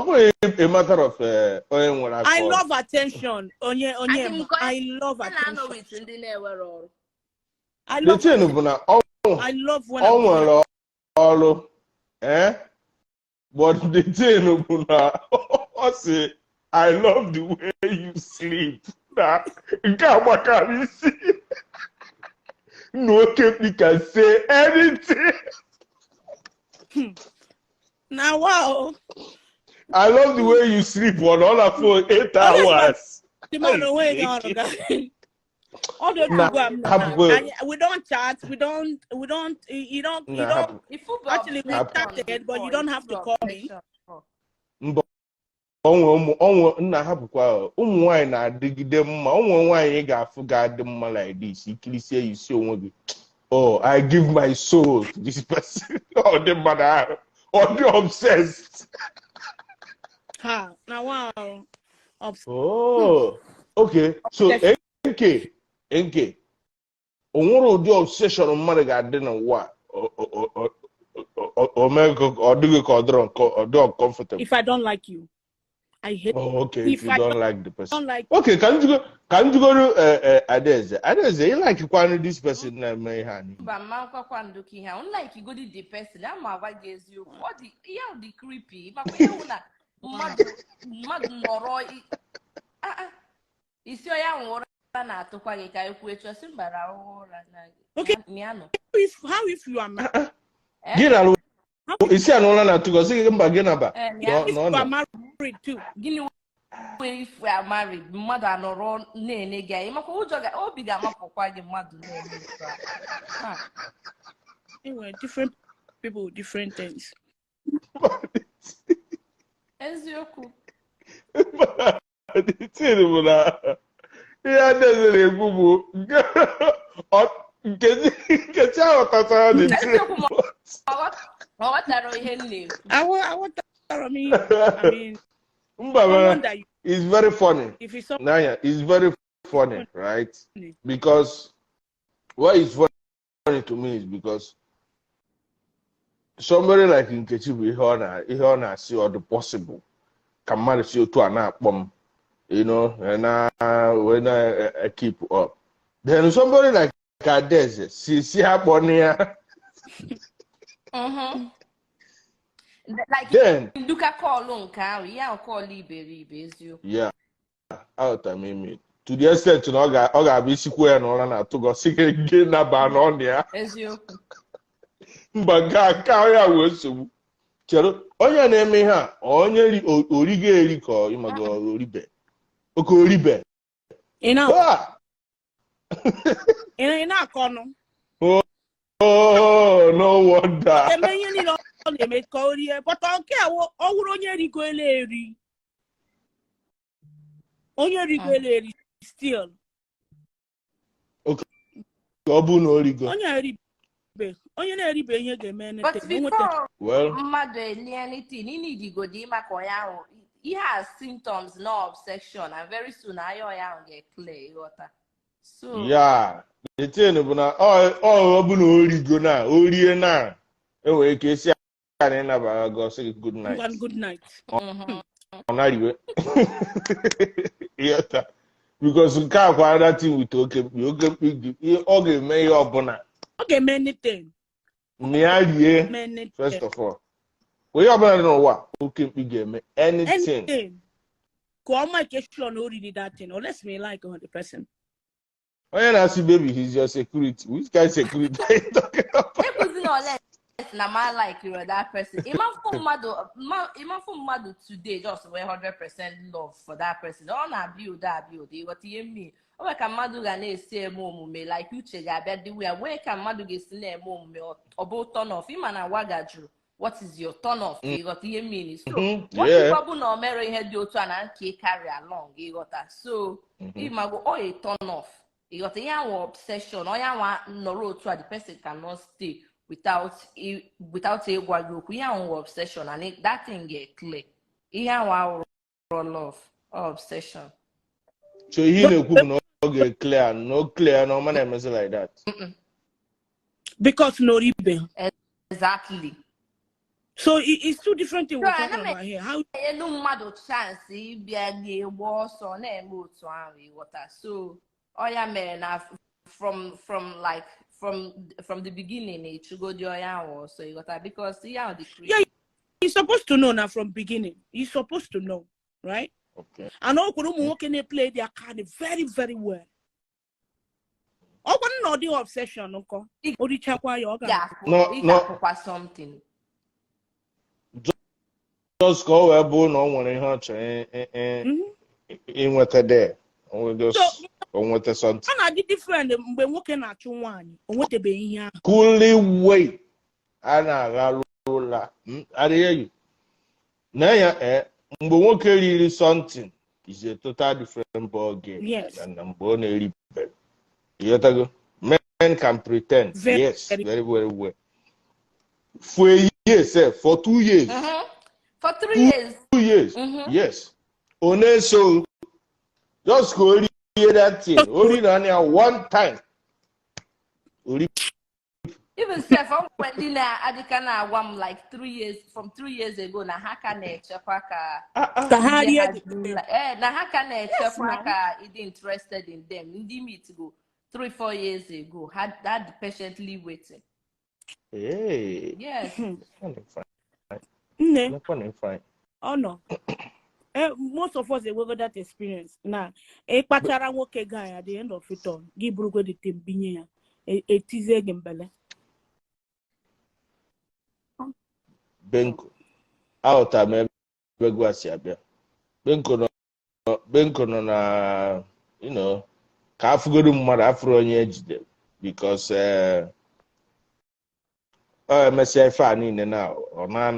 bụghị a matter of onye nwere aka I ọrụ. Love attention. Onye onye Adị m ma. ka I love onye na-anọ attention. with ndị na-enwere ọrụ. I The love thing bụ na ọ I love when ọ I'm nwere ọrụ, but the thing bụ na ọ sị, "I love the way you sleep," na nke a gbakara isi na oke mkpi can say anything. Now wow. "I love the way you sleep," ọ nọ na phone 8 hours. The man away guy. All the Na two hapụ. We don't chat. We don't. We don't. You don't. You Na don't. hapụ. Ifu bụ Actually, we Hapụ. chatted, but you don't have to call me. Mba, onwe ụmụ onwe nna, hapụkwa. Ụmụ nwaanyị na-adịgide mma. Ụmụ nwaanyị ị ga-afụ ga-adị mma like this, ikirisie ya isi onwe gị, "Oh, I give my soul to this person." Ọ dị mmadụ ahụ, ọ dị obsessed. Ha. Now wow. Oh, okay, so Obsession. nke o nwere ụdị obsession mmadụ ga-adị n'ụwa a, o mee ka ọ dịghị ka ọ dịrọ ọ dị uncomfortable? If I don't like you, I hate. Oh, okay, if If you I don't like the person. don't like. Okay, ka m jụgoro Adaeze. Adaeze, ị like kwanụ this person na-eme ihe a niile? Mba, mma nkwakwa nduka ihe a unlike godi the person ama agwa gị eziokwu, ọ dị ihe ahụ dị creepy maka ihe hụ na mmadụ nọrọ isi onye ahụ ụra na-atụkwa gị ka ekwu etu ọsị mba rahụ ụra na Okay. mịanụ. If how if you are married? Eh? Gị na How isi a n'ụra na-atụ gị, ọ sị gị mba, gị naba. Eh, Nọ if nọ you nọ are married too? Gịnị wee if we are married, mmadụ anọrọ na-ene gị anya makwa ụjọ obi ga-amapụkwa gị mmadụ na-eme otu a. Ha. Anyway, different people, different things. Eziokwu. The thing bụ na ihe Adaeze na-ekwu bụ Nkechi aghọtachara the thing. Eziokwu, ma ọ ghọtara ihe m na-ekwu. I mean, I mean, Mba, mana someone that you, it's very funny. If it's someone Nanya, it's very funny, right? Because why it's funny to me is because somebody like Nkechi bụ ihe ọ na-asị ọ dị possible ka mmadụ si otu a na-akpọ m, na wee na keep up. Then somebody like Adaeze si akpọ na ya. Like Then nduka kọọlụ nke ahụ, ihe ahụ kọọlụ iberibe, eziokwu. Yeah, aghọtara m ime to the extent na ọ ga-abụ isikwu ya na ụra na-atụ gị, ọ sị gị gị naba n'ọnụ ya. Eziokwu. Mba, nke a nke ahụ ya wee nsogbu. Chere, onye na-eme ihe a, onye origo eri ka ọ ịmago oribe oke oribe. Ị na Ah! ị na-akọ ọnụ. Oh, no wonder. Eme ihe niile ọ na-eme ka o rie, but nke a ọ wụrụ onye rigoela eri. Onye rigoro eri still. Ka ọ bụ na o rigo. Onye eribe, onye na-eribe ihe ga-eme But anything. O nweta before Well, mmadụ eli anything, ị need ịma ka onye ahụ ihe a symptoms na obsession, and very soon anya onye ahụ ga-eclear, ịghọta. So yeah, the thing bụ na ọ bụ na o rigo na o rie na enwere ike isi anyị ịnabara gị, ọsị gị good night. Ngwa, good night. Ọ nariwe. Ịghọta? Because nke a kwa another thing with oke mkpi, oke mkpi ọ ga-eme ihe ọbụla. Ọ ga-eme anything. Ma ya rie Eme anything. First of all, onye ọbụla dị n'ụwa, oke mkpi ga-eme anything. Anything. Ka ọ make sure na o riri that thing, unless me like the person. Onye na-asị baby, he's your security, which kind security are you talking about? Ekwuzi na ole na ma like you that person. Ịmafụ mmadụ today just wee 100% love for that person. Ọ na-build a build, ịghọta ihe m mean? O nwere ka mmadụ ga na-esi eme omume, like uche ga-abịa dịwe ya, nwee ka mmadụ ga-esi na-eme omume, ọ bụ turn off. Ịma na waga jụrụ, "What is your turn off?" Ịghọta ihe m mean? So what if ọ bụ na o mere ihe dị otu a na nke carry along, ịghọta? So ịmago ọ a turn off, ịghọta? Ihe ahụ obsession, onye anwa nọrọ otu a, the person cannot stay without ịgwa gị okwu. Ihe ahụ obsession, and that thing get clear. Ihe ahụ awụrụ love or obsession. So ihe ị na-ekwu bụ na ọ ga-clear, no clear na ọma na-emezi like that. Because no ribe. Exactly. So it's two different things we're So, talking ana m about here. How enyelu mmadụ chance ịbịa ga-egba ọsọ na-eme otu ahụ, ịghọta? So ọ ya mere na from like from the beginning, ịchụgodi onye ahụ ọsọ, ịghọta? Because ihe ahụ dị Yeah, creepy. you're supposed to know now from beginning. You're supposed to know, right? Okay. And ọ kwuru ụmụ nwoke na-play their card very, very well. Ọ gwa na ọ dịghị obsession nkọ. O richakwa ya, ọ Ị ga ga-afụ No, ị no. ga-afụkwa something. Just ka ọ wee bụ na ọ nwere ihe ọ chọrọ ịnweta there. O nwere just So o nweta something. ọ na-adị different mgbe nwoke na-achụ nwaanyị, o nwetabeghị ihe ahụ. Coolie wait. A na-aghalụ ụla. I hear you. Na ya mgbe nwoke riri something is a total different ball game than na mgbe ọ na-eri. Ịghọtago? Men can pretend. Very, Yes, very. very, very well. For a year, sef, for 2 years. For 3 years. 2 years. Yes. Ọ na-eso just ka o rie that thing. O ri na ya one time. O ri Even sef, ọ nwere ndị na-adịka na-agwa m like 3 years, from 3 years ago, na ha ka na-echekwa ka Ka ha ndị rie ha the juru na ha ka na-echekwa now. ka ịdị interested in them. Ndị meet go 3, 4 years ago had that patiently waiting. Hey. Yes. Fine, fine. Nne, Fine, fine. ọ nọ. Most of us enwego that experience na ịkpachara nwoke guy, at the end of it all, gị burukwe the thing binye ya, etizie gị mbele. Benko. Aghọtara m ebe egwu a si abịa. Benko nọ na ka afụgodu mmadụ afụrụ onye ejide because ọ emesịa ife a niile na ọ na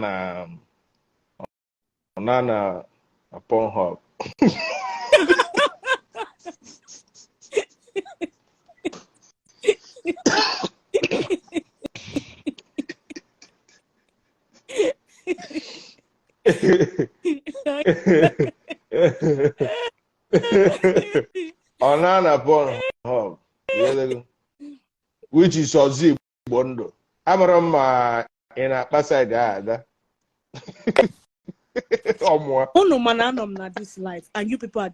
na Pornhub. Ọ na na Pornhub, which is ọzọ Igbo ndụ. Amara m ma ị na-akpa side a ada ọmụọ. Unu mana anọ m na this life and you people are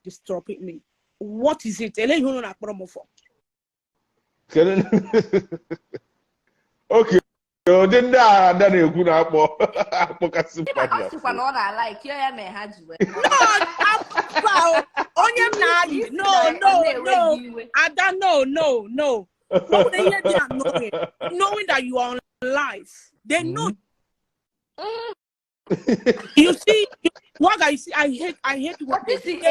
disturbing me. What is it? Ele ihe unu na-akpọrọ m for? Kedu oke ụdị ndị a ada na-ekwu na-akpọ akpọkasị Ịma mmadụ ọ na sịkwa na ọ na-alike ya mere ha ji wee No, mba o, onye m na-ayị. No, no, no. Ada, no, no, no. Ọ bụ na ihe dị annoying, knowing that you are on live. They know. You see, what I see, I hate what But they this is